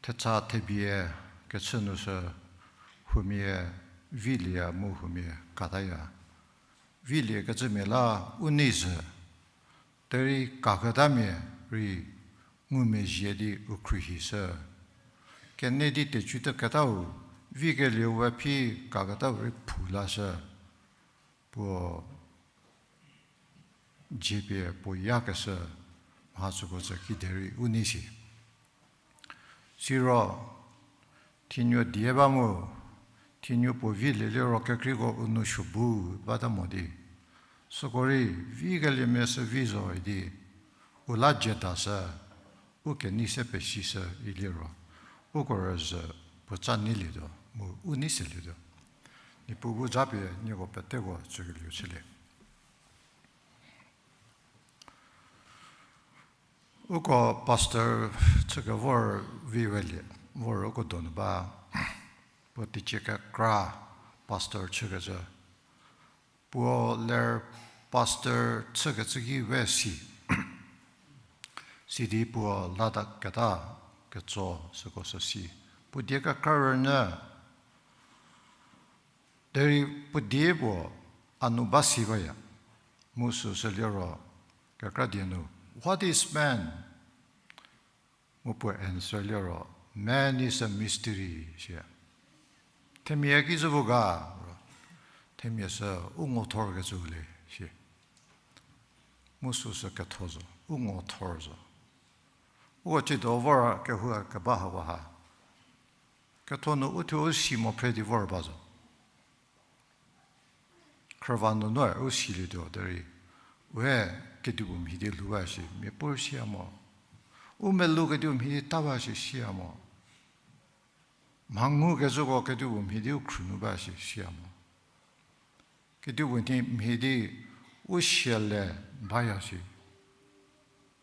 Thecha thebie kechü nu sü huomia vilieya mu huomia kataya. Viliekecümia la u nei zhü, derei kaketamia rei ngumezhie di u khruohishü. Kenie di tecütaketau, vikelieu we phi kaketau rei phou lashü. Puo dzie pie puo yakeshü mha süko tsü kiderei u nei shi. Siro, thinuo die ba mu, thinuo puo vilie liro kekreiko u nou suo bu bata mo di. Süko rei vikeliemia sü vi zo idi, u la jüdashü, u kenei se pesishü iliro, uko rüzhü puo ca neilietuo mu u nei selietuo. Niepuu bu japie nieko peteko tsükelieu chülie. Uko pastor chükevor vi welie, vor uko donu ba, puo teicie kekra pastor chükecü. Puo ler pastor chükecü ki we si. Sidi puo Ladakh keta ketso süko sü si. Puo die kekra rünyü. Derei puo die puo a nu ba si baya. Mu süsü liro kekra die nu, What is man? Mu puo answer liro, Man is a mystery, shi. Themia ki zü bu ga, ro. Themia sü u ngo thorkecü le, shi. Mu süsü ketho zo, u ngo thor zo. Uko ciedo vor kehou keba hako ha. Ketho nu uthuo u si mo phre di vor ba zo. Khrüva nunu u silietuo derei, we kedipuo mhie di lhou ba shi, mia puo siya mo. U melou kedipuo mhie di ta ba shi siya mo. Mha ngukecüko kedipuo mhie di u khruohi nu ba shi siya mo. Kedipuo mhie di u siale baya shi.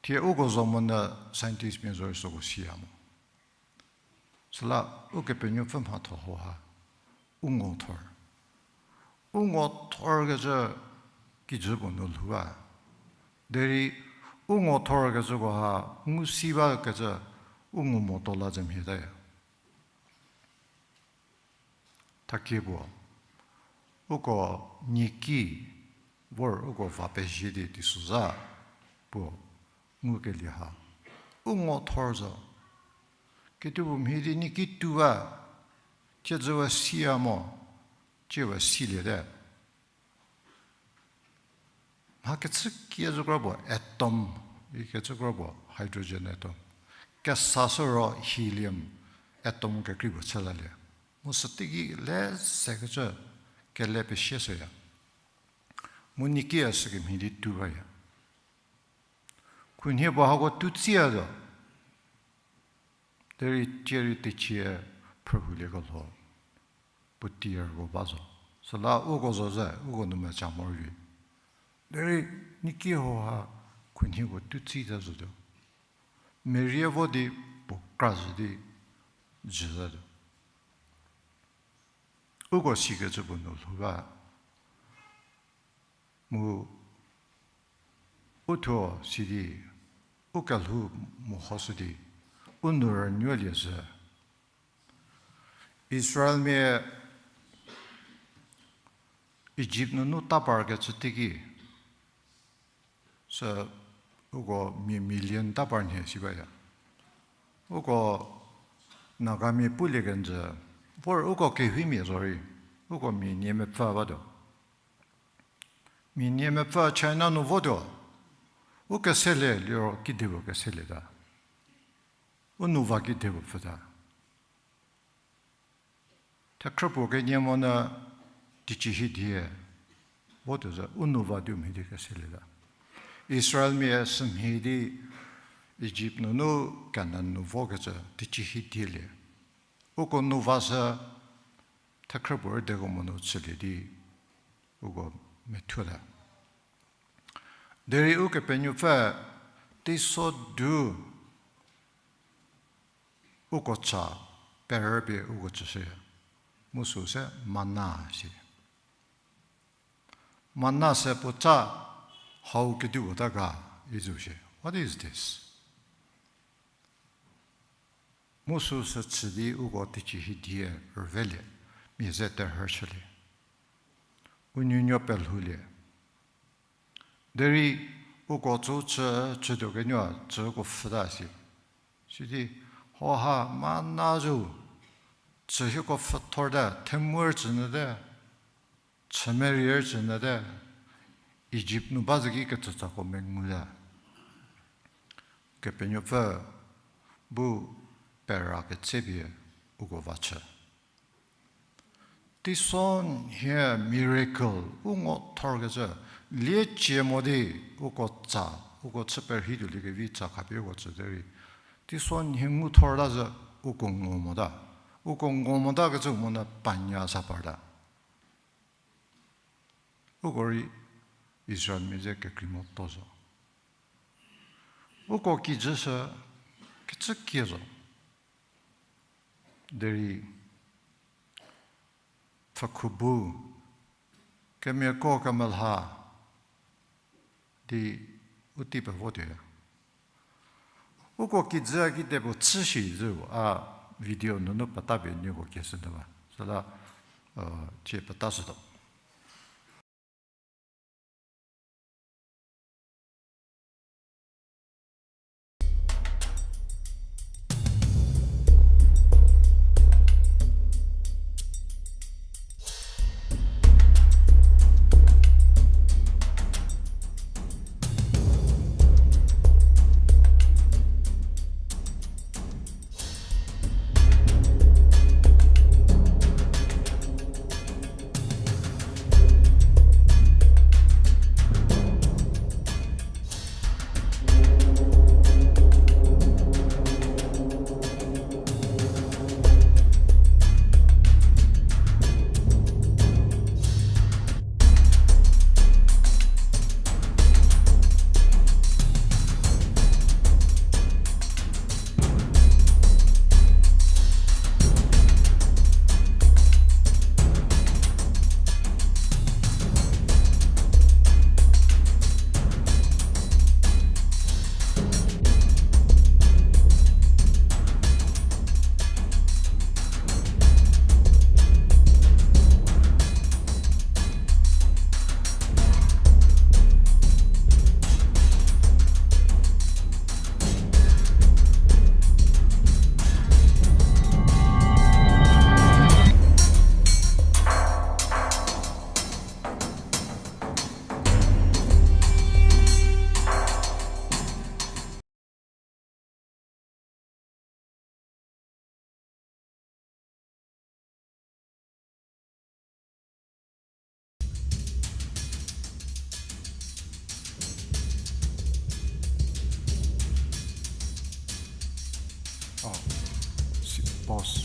Thie uko zo monyü scientistmia zorei süko siya mo. Süla Ukepenuopfü mhatho hau ha, u ngo thor. U ngo thorkecü kijü puo nu lhou ba. Derei u ngo thorkecüko ha ngu si bakecü u ngu motuo la zü mhie taya. Thakie puo, uko nieki vor uko va pezie di teisozha puo ngukelie ha, u ngo thor zo. Kedipuo mhie di nieki tuo ba, thiedzü we siya mo, tsie we siliete. Mha kechü kiezhü kro puo atom, ikecü kro puo hydrogen atom. Kesa sü ro helium atom kekrei puo chü lalie. Mu süteiki le sekecü kele pesie shüya. Mu nieki a sükemhie di tuo baya. Khunhie puo hako tuo tsiya zo. Derei tsie rei teicie phrühulieko lho. Puo tier puo ba zo. Süla uko zo ze, uko nu mecha morovi. Derei nieki hau ha khunhieko tuo tsita zotuo. Merie vo di puo kra zhü di jütatuo. Uko sikecü puo nu lhou ba. Mu uthuo sidi, u kelhou mehoshü di, u nou rünuolie zhü. Israelmia Egypt nunu ta parkecü teiki, sü uko mia million ta par nhie si baya. Uko Nagamia pulie kenjü, vor uko kehuimia zorei, uko mia nie mepfü batuo. Mia nie mepfü China nu votuo, u keselie liro kedipuo keselieta. U nou va kedipuo pfüta. Thekhrü puo kenie monyü teicie hidie votuo zü u nou va di u mhie di keselieta. Israelmia sümhie di Ijipt nunu Kanan nu vokecü teicie hi dielie. Uko nu va sü thekhrü puo rüdeko monu chülie di uko methuo le. Derei Ukepenuopfü teiso du uko cha perüpie uko tsüshü. Mu sü se manna si. Manna se puo cha hau kedipuo ta ga izu shie. What is this? Mu sü se chü di uko teicie hi die rüvelie, mia ze terhü chülie. U nuonuo pelhoulie. Derei uko tsü chü, chütuo kenuo tsüko pfhüta si. Sidi, hoha manna zo, chü hieko pfhüthorte, themuer tsünyüte, chü merier tsünyüte, Ijipt nu ba zeki ketsütsako menguta. Kepenuopfü bu pera ketsepie uko va chü. Teisonhie miracle u ngothorkecü, liecie mo di uko tsa, uko chü perhei tuoliekevi tsa khapie uko tsü derei. Teisonhie nguthorta zü uko ngo mota. Uko ngo motakecü monyü panya sa parta. Uko rei Israelmia ze kekrei motuo zo. Uko kijü sü kecü kie zo. Derei pfhükhu bu, kemiako kemelha di u tei pevotuo. Uko kijü a kide puo chü shi zü a video nunu peta pie nieko kieshünyü ba. Süla, cie petashütuo. Oh, si-, pause.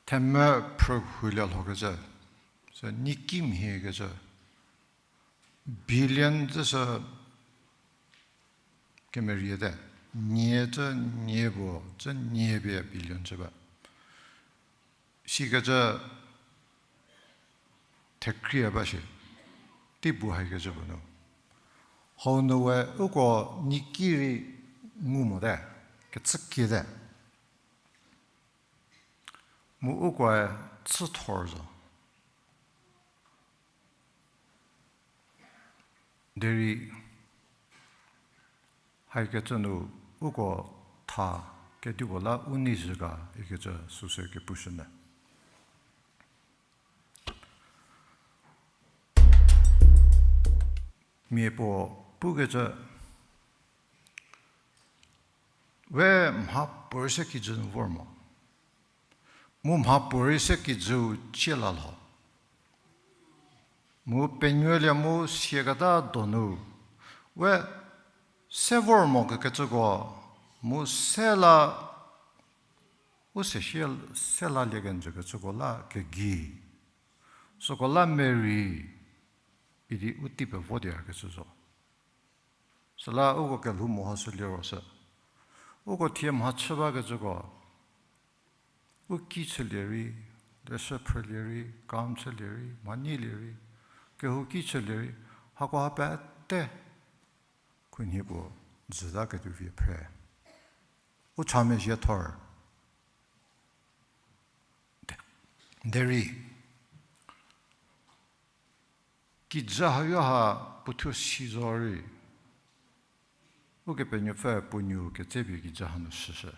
Themvü phrü hulie lhokecü, sü niki mhiekecü, billion zü sü kemeriete, nie zü nie puo, zü nie pie billion zü ba. Sikecü thekhrie ba shi, tei bu haikecü puo nu. Hau nu we uko niki rei ngu mote, kecü kiete. Mu ukoe chüthor zo. Derei haikecü nu uko tha kedipuo la u nei zhü ga ikecü süsü kepushünyü. Mia puo pukecü, we mhapuorei se kijü nu vor mo. Mu mhapuorei se kijüu cie la lho. Mu penuolie mu siaketa donu, we Se vor mo kekecüko, mu se la, u se shie, se lalie kenjü kecüko la kegei. Süko la merei idi u tei pevo di kecü zo. Süla uko kelhou mehoshü liro sü, uko thie mhachü bakecüko, u ki chülie rei, leshü phrülie rei, kam chülie rei, mhanyilie rei, kehouki chülie rei, hakoha pete khunhie puo jüta ketuo vie phre. U cha mezhie thor. Derei kijü hayo ha puothuo si zo rei, Ukepenuopfü puo nuou ketsepie kijü hanu shüshü.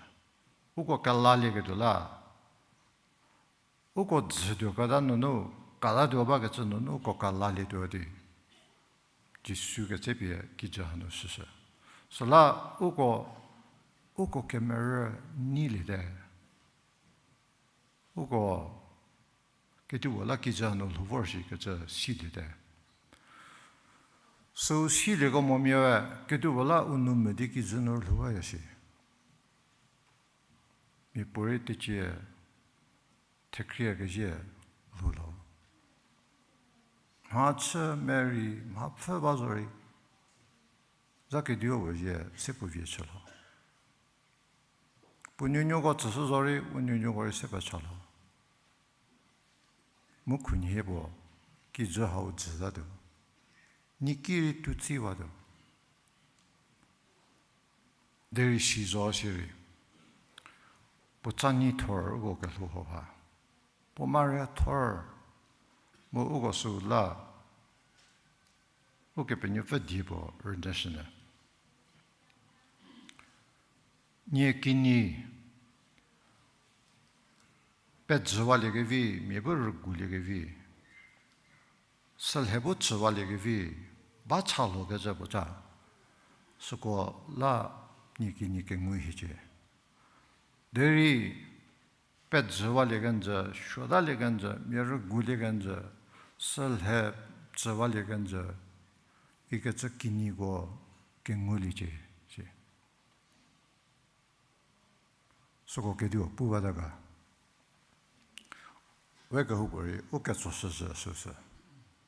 Uko kelalieketuo la, uko jütuo keta nunu, kelatuo bakecü nunu uko kelalietuo di, Jisu ketsepie kijü hanu shüshü. Süla uko, uko kemerü nyiliete. Uko kedipuo la kijü hanu lhou vor shikecü siliete. Süu silieko momia we, kedipuo la u nou medi kijü nu lhou baya shi. Miapuorei tecie thekhrie kezhie lhou lo. Mhachü merei, mhapfü ba zorei, za kedipuo zie se puo vie chü lo. Puo nuonuoko tsüshü zorei, u nuonuoko rei se pecha lo. Mu khunhie puo kijü hau jütatuo. Nieki rei tutsi watuo. Derei si zo sirei, puo tsanyi thor uko kelhou hau ha, puo marie thor, mu uko süu la Ukepenuopfü die puo rünyüshünyü. Nie kinyi pejüwaliekevi, mia bu rüguliekevi, sülhe bu chüwaliekevi, ba cha lhokecü puo ca, süko la nie kinyi kengu hiecie. Derei pejüwalie kenjü, suotalie kenjü, mia rügulie kenjü, sülhe chüwalie kenjü, ikecü kinyiko kenguliecie, si. Süko kedipuo pu bata ga. We kehoupuorei u ketso shüzhü süsü.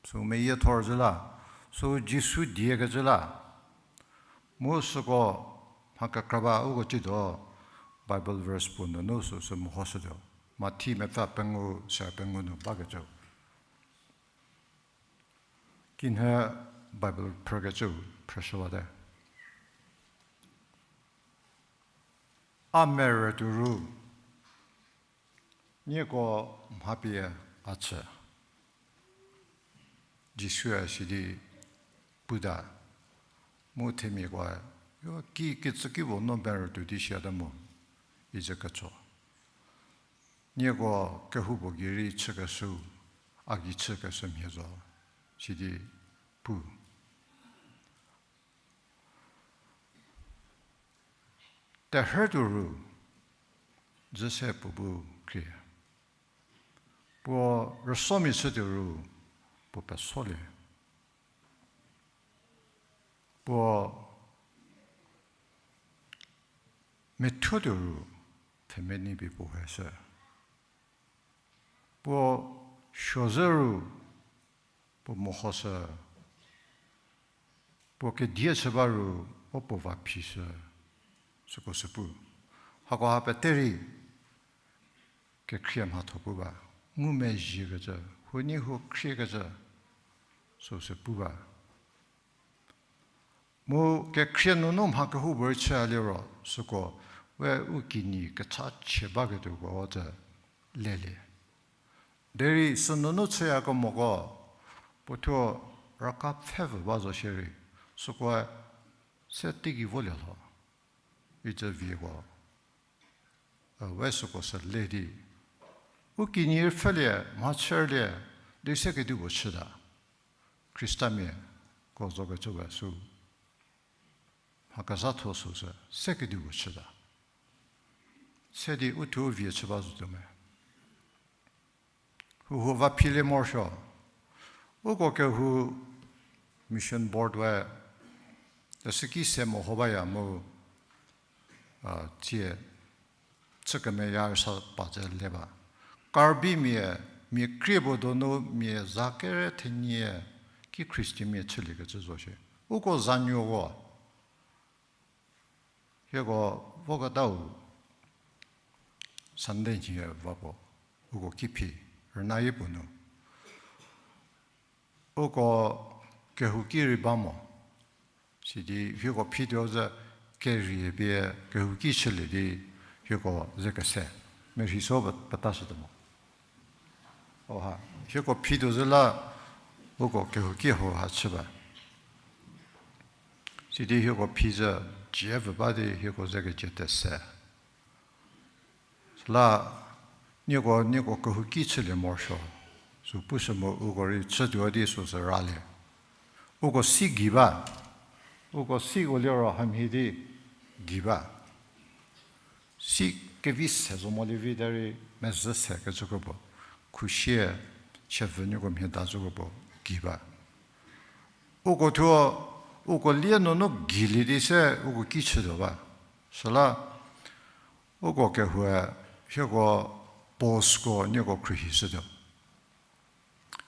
Süu meyie thor zhü la, süu Jisu die kecü la. Mu süko mha kekra ba uko ciedo Bible verse puo nunu süsü mehoshütuo. Mathi mepfü pengou, se pengou nu bakecü. Kinhie Bible phrükecüu phrüshüwate. A merü tuo ru, nieko mha pie a chü. Jisue sidi puta, mu themiakoe, yo ki kecü ki puo no merü tuo di siata mo, icü ketso. Nieko kehoupuo gei rei chükeshüu, a gei chükeshü mhie zo, sidi pu. Terhü tuo ru, dzü se puo bu khrie. Puo rüsomia chü tuo ru, puo pesolie. Puo methuo tuo ru, pfhemenei pie puo heshü. Puo suozhü ru, puo mehoshü. Puo kedie chü ba ru, o puo va phishü. Süko sü pu. Hakoha pete rei, kekhrie mhatho pu ba. Ngumezhiekecü, huoniehuo khriekecü, süu sü pu ba. Mu kekhrie nunu mha kehoupuorei chüya liro, süko, we u kinyi kechachie baketuoko tse lelie. Derei sünunu chüyakemoko, puothuo raka pfhevü ba zo shierei, sükoe se teigei volie lho. Icü vieko, we süko sü le di, u kinyi rei pfhülie, mhachülie, di se kedipuo chüta. Khristamiako zokecüwe sü mha kezhatho süsü se kedipuo chüta. Se di u thuo vie chü ba zotuo me. Huho va philie morosuo. Uko kehou mission board we, Süki se meho baya mu, a, tsie, chü kemeya rüsa pa zü le ba. Karbimia, mia krie puo donu mia za kere thenie ki Christian mia chüliekecü zo shie. Uko zanuoko. Hieko voketau Sunday nhie va puo. Uko ki phi, rüna-i puo nu. Uko kehouki rei ba mo. Sidi hieko phituo zü kerie pie kehouki chülie di hieko ze kese. Merhei so pe-, peta shütuo mo. Oha, hieko phituo zü la uko kehouki hau ha chü ba. Sidi hieko phi zü cie pfü ba di hieko ze kecie te se. Süla nieko, nieko kehouki chülie morosuo. Sü pushü mu uko rei chütuo di süsü ralie. Uko si gei ba. Uko siko liro hamhie di gei ba. Si kevi se zo molie vi derei mezhü se kecü kro puo. Khushie, chevü nieko mhie da zü kro puo gei ba. Uko thuo, uko lie nunu geilie di se uko ki chütuo ba. Süla uko kehoue hieko postko nieko khruohishütuo.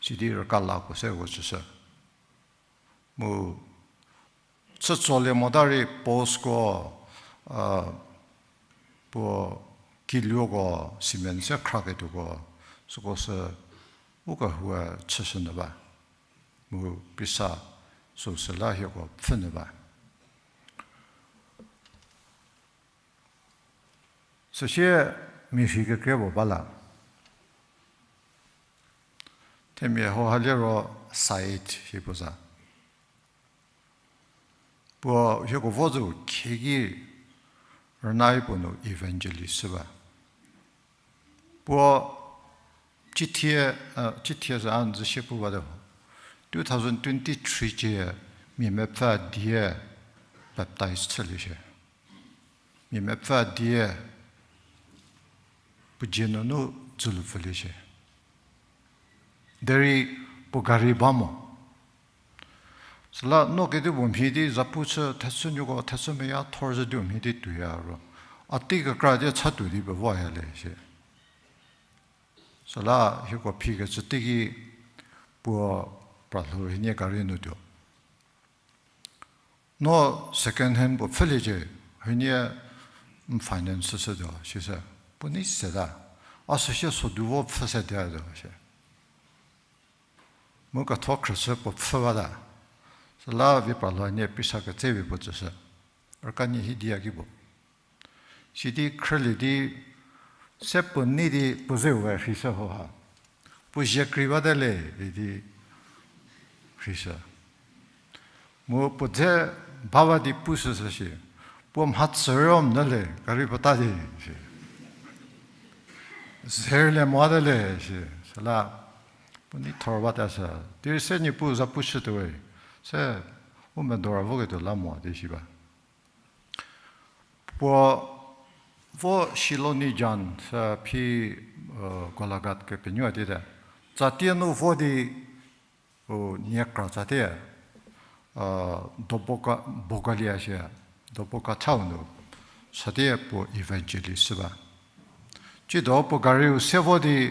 Sidi rüka la puo se uko chüshü. Mu chütsolie mota rei postko, a, puo kiluoko cement se khraketuoko, süko sü ukehoue chüshünyü ba. Mu pisa süsü la hieko pfhünyü ba. Süsie mia rhi kekrie puo ba la. Themia hau ha liro Said shi puo za. Puo hieko vo zü khieki rüna-i puo nu evangelist shü ba. Puo cithie, a, cithie sü a n zü sie pu bate ho. Two thousand twenty-three cie mia mepfü die baptize chülie shie. Mia mepfü die puo dzie nunu dzülu pfülie shie. Derei puo gari ba mo. Süla no kedipuo mhie di zapu chü thechü nuoko thechü meya thor zhü di mhie di tuoya ro, a tei kekra di cha tuo di pevoya le shie. Süla hieko phikecü teiki puo pralhou hienie gari nu tuo. No second hand puo pfhüliecie, hienie n finance shütuo sishü. Puo nei seta, a süsie sodu vo pfhü se dia tuo shie. Mu ketho khrüshü puo pfhü bata. Süla vi pralhou nie pisa ketse vi puo tsüshü. Rüka nie hi dia ki puo. Sidi khrülie di se puo nei di puo zeu we rheishü ho ha. Puo zie krei bate le idi rheishü. Mu puo dze bawa di pushü sü shi. Puo mhatsüro mnyü le, gari puo ta di shi. Zerle mote le shi. Süla puo nei thor bata sü. Di se Niepuu zapu chütuowe. Se u medora voketuo la mo di shi ba. Puo vo Shiloni Jan sü phi, Golaghat kepenuo di te. Tsatie nu vo di, u niekra tsatie, Doboka, Bogalia shie, Doboka chau nu, satie puo evangelist shü ba. Tsiedo puo gariu se vo di,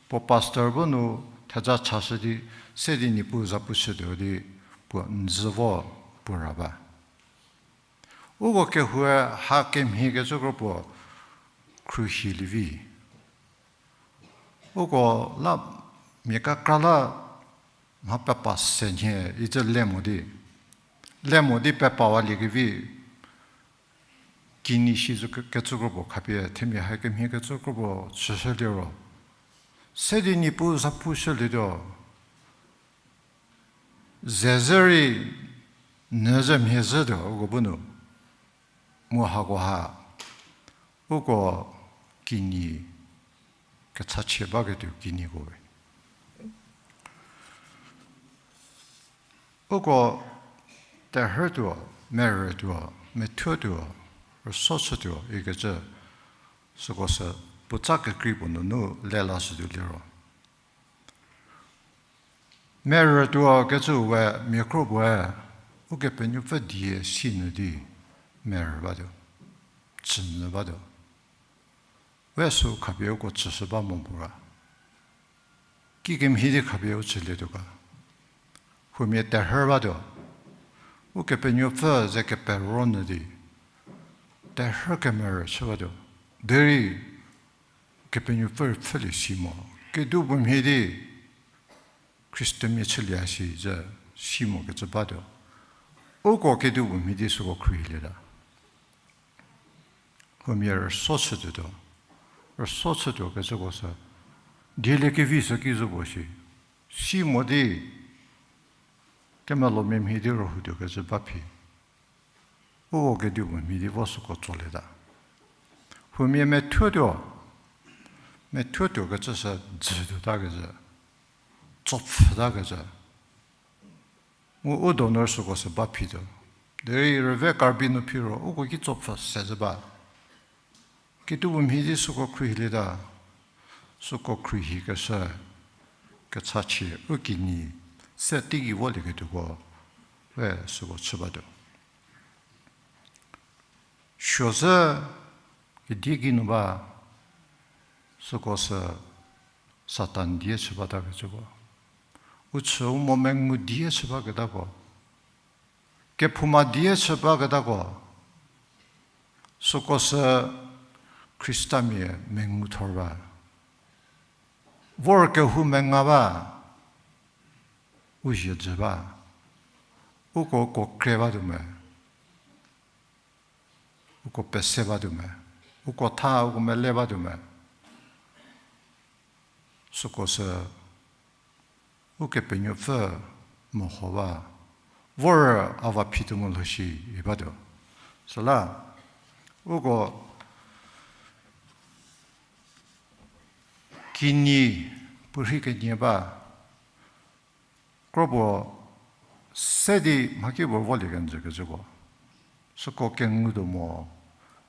puo pastor bu nu theja chashü di, se di Niepuu zapu chütuo di, puo n zü vo puo ra ba. Uko kehoue ha kemhiekecü kro puo khruohi lievi. Uko la mia kekra la mha pepa se nhie icü le mo di. Le mo di pepawaliekevi kini shi zü ke-, kecü kro puo khapie themia ha kemhiekecü kro puo chüshü liro. Se di Niepuu zapu chülietuo. Zezü rei nyü zü mhie zhütuo uko bu nu. Mu hako ha, uko kini kechachie baketuo kiniko we. Uko terhütuo, merütuo, methuotuo, rüso chütuo ikecü, süko sü puotsa kekrei puo nunu le lashütuo liro. Merütuo kecü we mia kro puoe, Ukepenuopfü die si nyü di merü batuo, tsü nyü batuo. We sü khapie uko tsüshü ba mo puo ga. Kikemhie di khapie u tsülietuo ga. Huomia terhü batuo. Ukepenuopfü ze kepero nyü di terhü kemerü chü batuo. Derei Kepenuopfü rei pfhülie si mo. Kedipuo mhie di Khristamia chülie si zü si mokecü batuo. Uko kedipuo mhie di süko khruohilieta. Huomia rüso chütuotuo. Rüso chütuo kecüko sü, dielie kevi sü ki zo puo shi. Si mo di, kemelomia mhie di rühoutuo kecü ba phi. Uko kedipuo mhie di vo süko tsolieta. Huomia methuotuo. Methuotuo kecü sü dzütuota kecü. Tsopfhüta kecü. Mu u donor süko sü ba phituo. Derei rüve Karbi nu phiro uko ki tsopfhü se zü ba. Kedipuo mhie di süko khruohilieta. Süko khruohikeshü kechachie u kinyi se teigei volieketuoko we süko chü batuo. Suozhü kedi ki nu ba, süko sü Satan die chü bata kecüko. U chü u mo mengu die chü baketako. Kephouma die chü baketako. Süko sü Khristamia mengu thor ba. Vor kehou menga ba. U zie jü ba. Uko uko kre batuo me. Uko pese batuo me. Uko tha uko mele batuo me. Süko sü Ukepenuopfü meho ba, vor a va phituo mu lho shi i batuo. Süla, uko kinyi, puorhi kenie ba, kropuo se di mhakipuo volie kenjü kecüko. Süko kengutuo mo,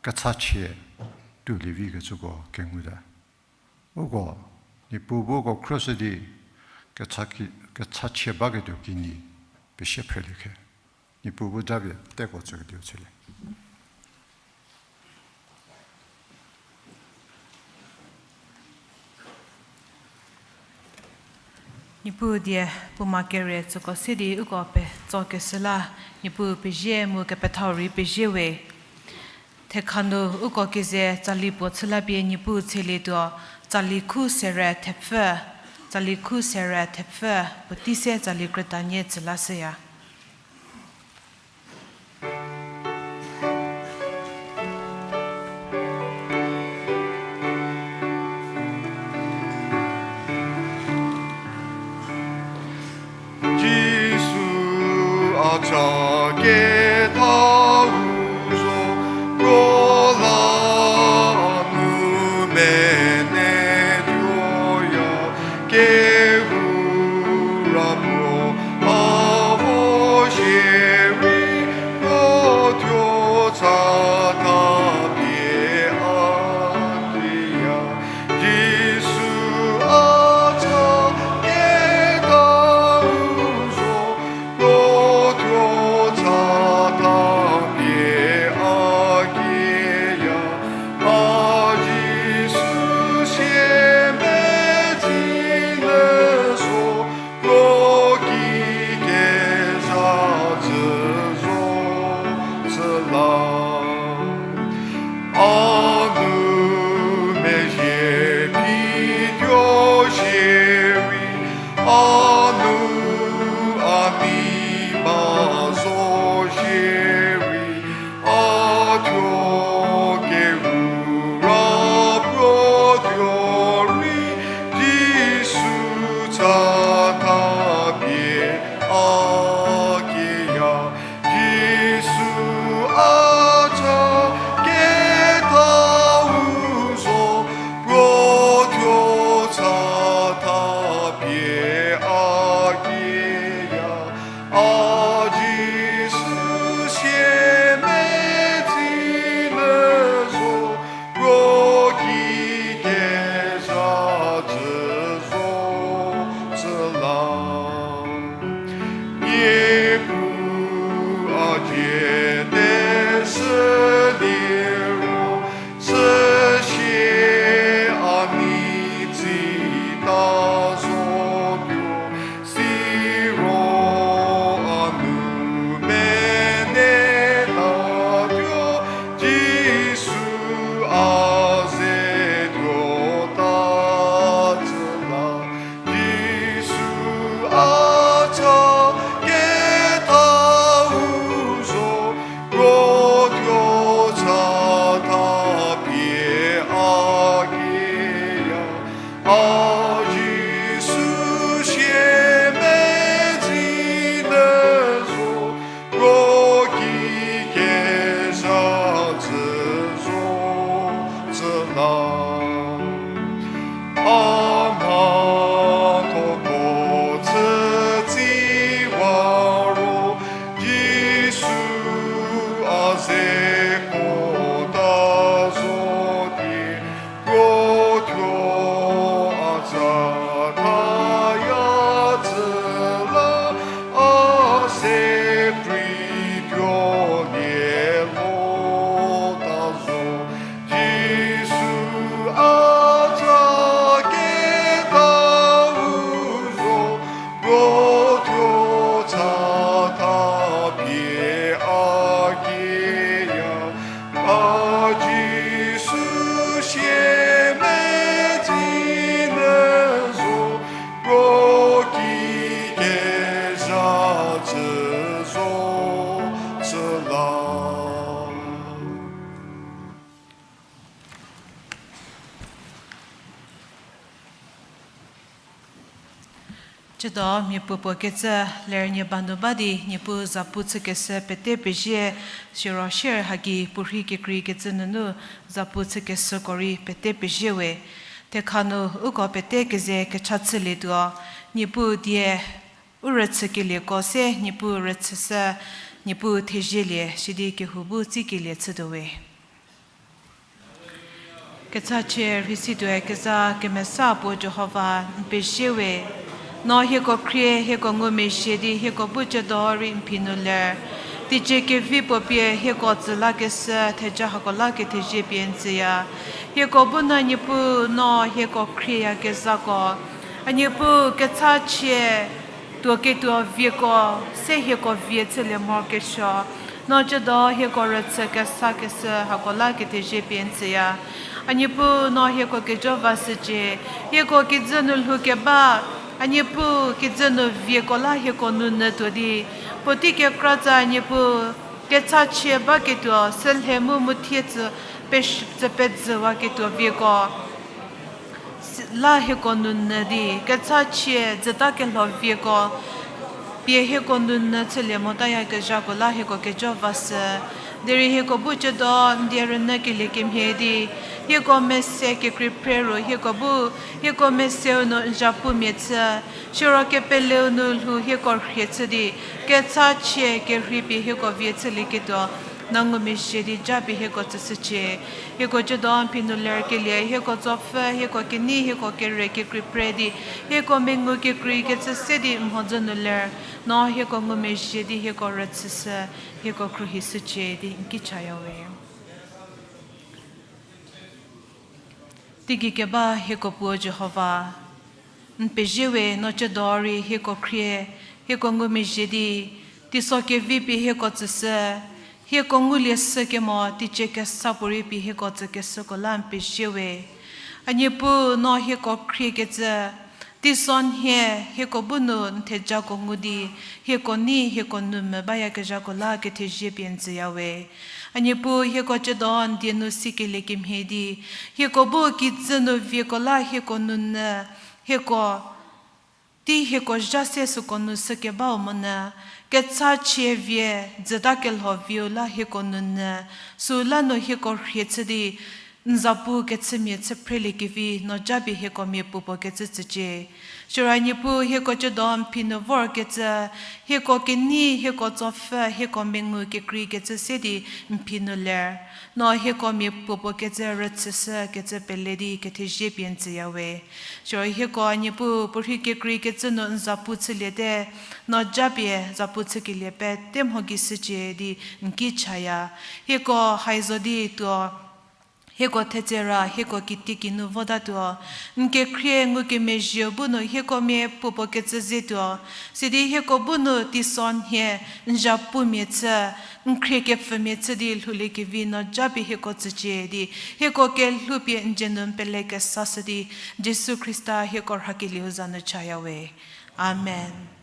kechachie tuolie vi kecüko kenguta. Uko, Niepuu bu uko khruoshü di, kecha ki, kechachie baketuo kinyi, pesie phrelie khe. Niepuu bu japie teko tsüketuo chülie. Niepuu die puoma kere tsüko se di uko petsokeshü la, Niepuu pezie mu kepethau rei pezie we. Thekha nu uko keze tsali puo chü la pie Niepuu tselietuo, tsali khu sere thepfü, tsali khu sere thepfü, puotei se tsali krütanie tsü lashüya. Jisu a cha ketha u zo, ro la nu menetuoya, kehou ra puo a vo shierei, puo tuo tsa ta pie a tuoya. Jisu a cha ketha u zo, puo tuo tsa A Jisu siemedzi nü zo, ro ki kezha tsü zo tsü la. A mhathoko chütsiwa ro, Jisu a zeko ta zo di, Puotuo a tsa thaya tsü la, a se prei tuo lie lho ta zo. Jisu a tsa ketau zo, puotuo tsa tha pie a kieya. A Jisu siemedzi nü zo, ro ki kezha tsü zo tsü la. Tsiedo mia puopuo kecü lernie ba nu ba di Niepuu zapu chükeshü pete pezie, siro share haki puorhi kekreikecü nunu zapu chükeshüko rei pete pezie we. Thekha nu uko pete keze kecha chülietuo, Niepuu die u rüchükelieko se Niepuu rüchüshü, Niepuu thezielie sidi kehou bu tsikelie chütuo we. Kechachie rhei situoe kezha kemesa puo Jihova, n pezie we. No hieko khrie, hieko ngumezhie di hieko bu tsiedo rei n phi nu ler. Teicie kevi puo pie hieko tsü lakeshü theja hako la kethezie pie n tsüya. Hieko bu no Niepuu no hieko khrieyakezhako, a Niepuu kechachie tuoketuo vieko se hieko vie chülie morokesuo, no tsiedo hieko rüchü kesakeshü hako la kethezie pie n tsüya. A Niepuu no hieko kejo vashücie, hieko kijü nu lhoukeba, a Niepuu kijü nu vieko la hieko nunyü tuo di, puotei kekra tsa Niepuu kechachie baketuo, sülhe mu muthie tsü pesh-, tsü pezhüwaketuo vieko la hieko nunyü di, kechachie jüta kelho vieko pie hieko nunyü chülie motayakezhako la hieko kejo vashü. Derei hieko bu tsiedo n die rünyükelie kemhie di, hieko mese kekrei phre ru hieko bu, hieko meseu nu n zhapumia chü, siro kepeleu nu lhou hieko rhie chü di, kechachie kerhei pie hieko vie chülieketuo, no ngumezhie di japie hieko tsüshücie. Hieko tsiedo n phi nu lerkelie, hieko tsopfü, hieko kenei, hieko kere kekrei phre di, hieko mengu kekreikecü se di n mhodzü nu ler, no hieko ngumezhie di hieko rüchüshü, hieko khruohishücie di n ki chaya we. Teigei keba hieko puo Jihova, n pezie we, no tsiedo rei hieko khrie, hieko ngumezhie di, teiso kevi pie hieko tsüshü, hieko ngulie shükemo teicie kesa puorei pie hieko tsükeshüko la n pezie we. A Niepuu no hieko khriekecü, teisonhie hieko bu nu n thejako ngu di, hieko nei hieko nu mvü bayakezhako la kethezie pie n tsüya we. A Niepuu hieko tsiedo n die nu sikelie kemhie di, hieko bu kijü nu vieko la hieko nunyü, hieko tei hieko zha se süko nu shükebau monyü, kechachie vie, jüta kelho vieu la hieko nunyü, süla nu hieko rhie chü di, n zapu kechümia chü phreliekevi no japie hieko mia puopuo kecü tsücie. Siro Niepuu hieko tsiedo n phi nu vorkecü, hieko kenei, hieko tsopfü, hieko mengu kekreikecü se di n phi nu ler, no hieko mia puopuo kecü rüchüshükecü pele di kethezie pie n tsüya we. Siro hieko Niepuu puorhi kekreikecü nu n zapu chüliete, no japie zapu chükelie pete mho gei shücie di n ki chaya. Hieko haizo di tuo, hieko thetse ra hieko kitiekinu votatuo, n kekhrie ngukemezhieu bu nu hieko mia puopuo kecü zetuo, sidi hieko bu nu teisonhie n zhapumia chü, n khrie kepfümia chü di lhouliekevi no japie hieko tsücie di, hieko kelhoupie n dzie nu n pele kesashü di, Jisu Khrista hieko rhakelieu za nu chaya we. Amen.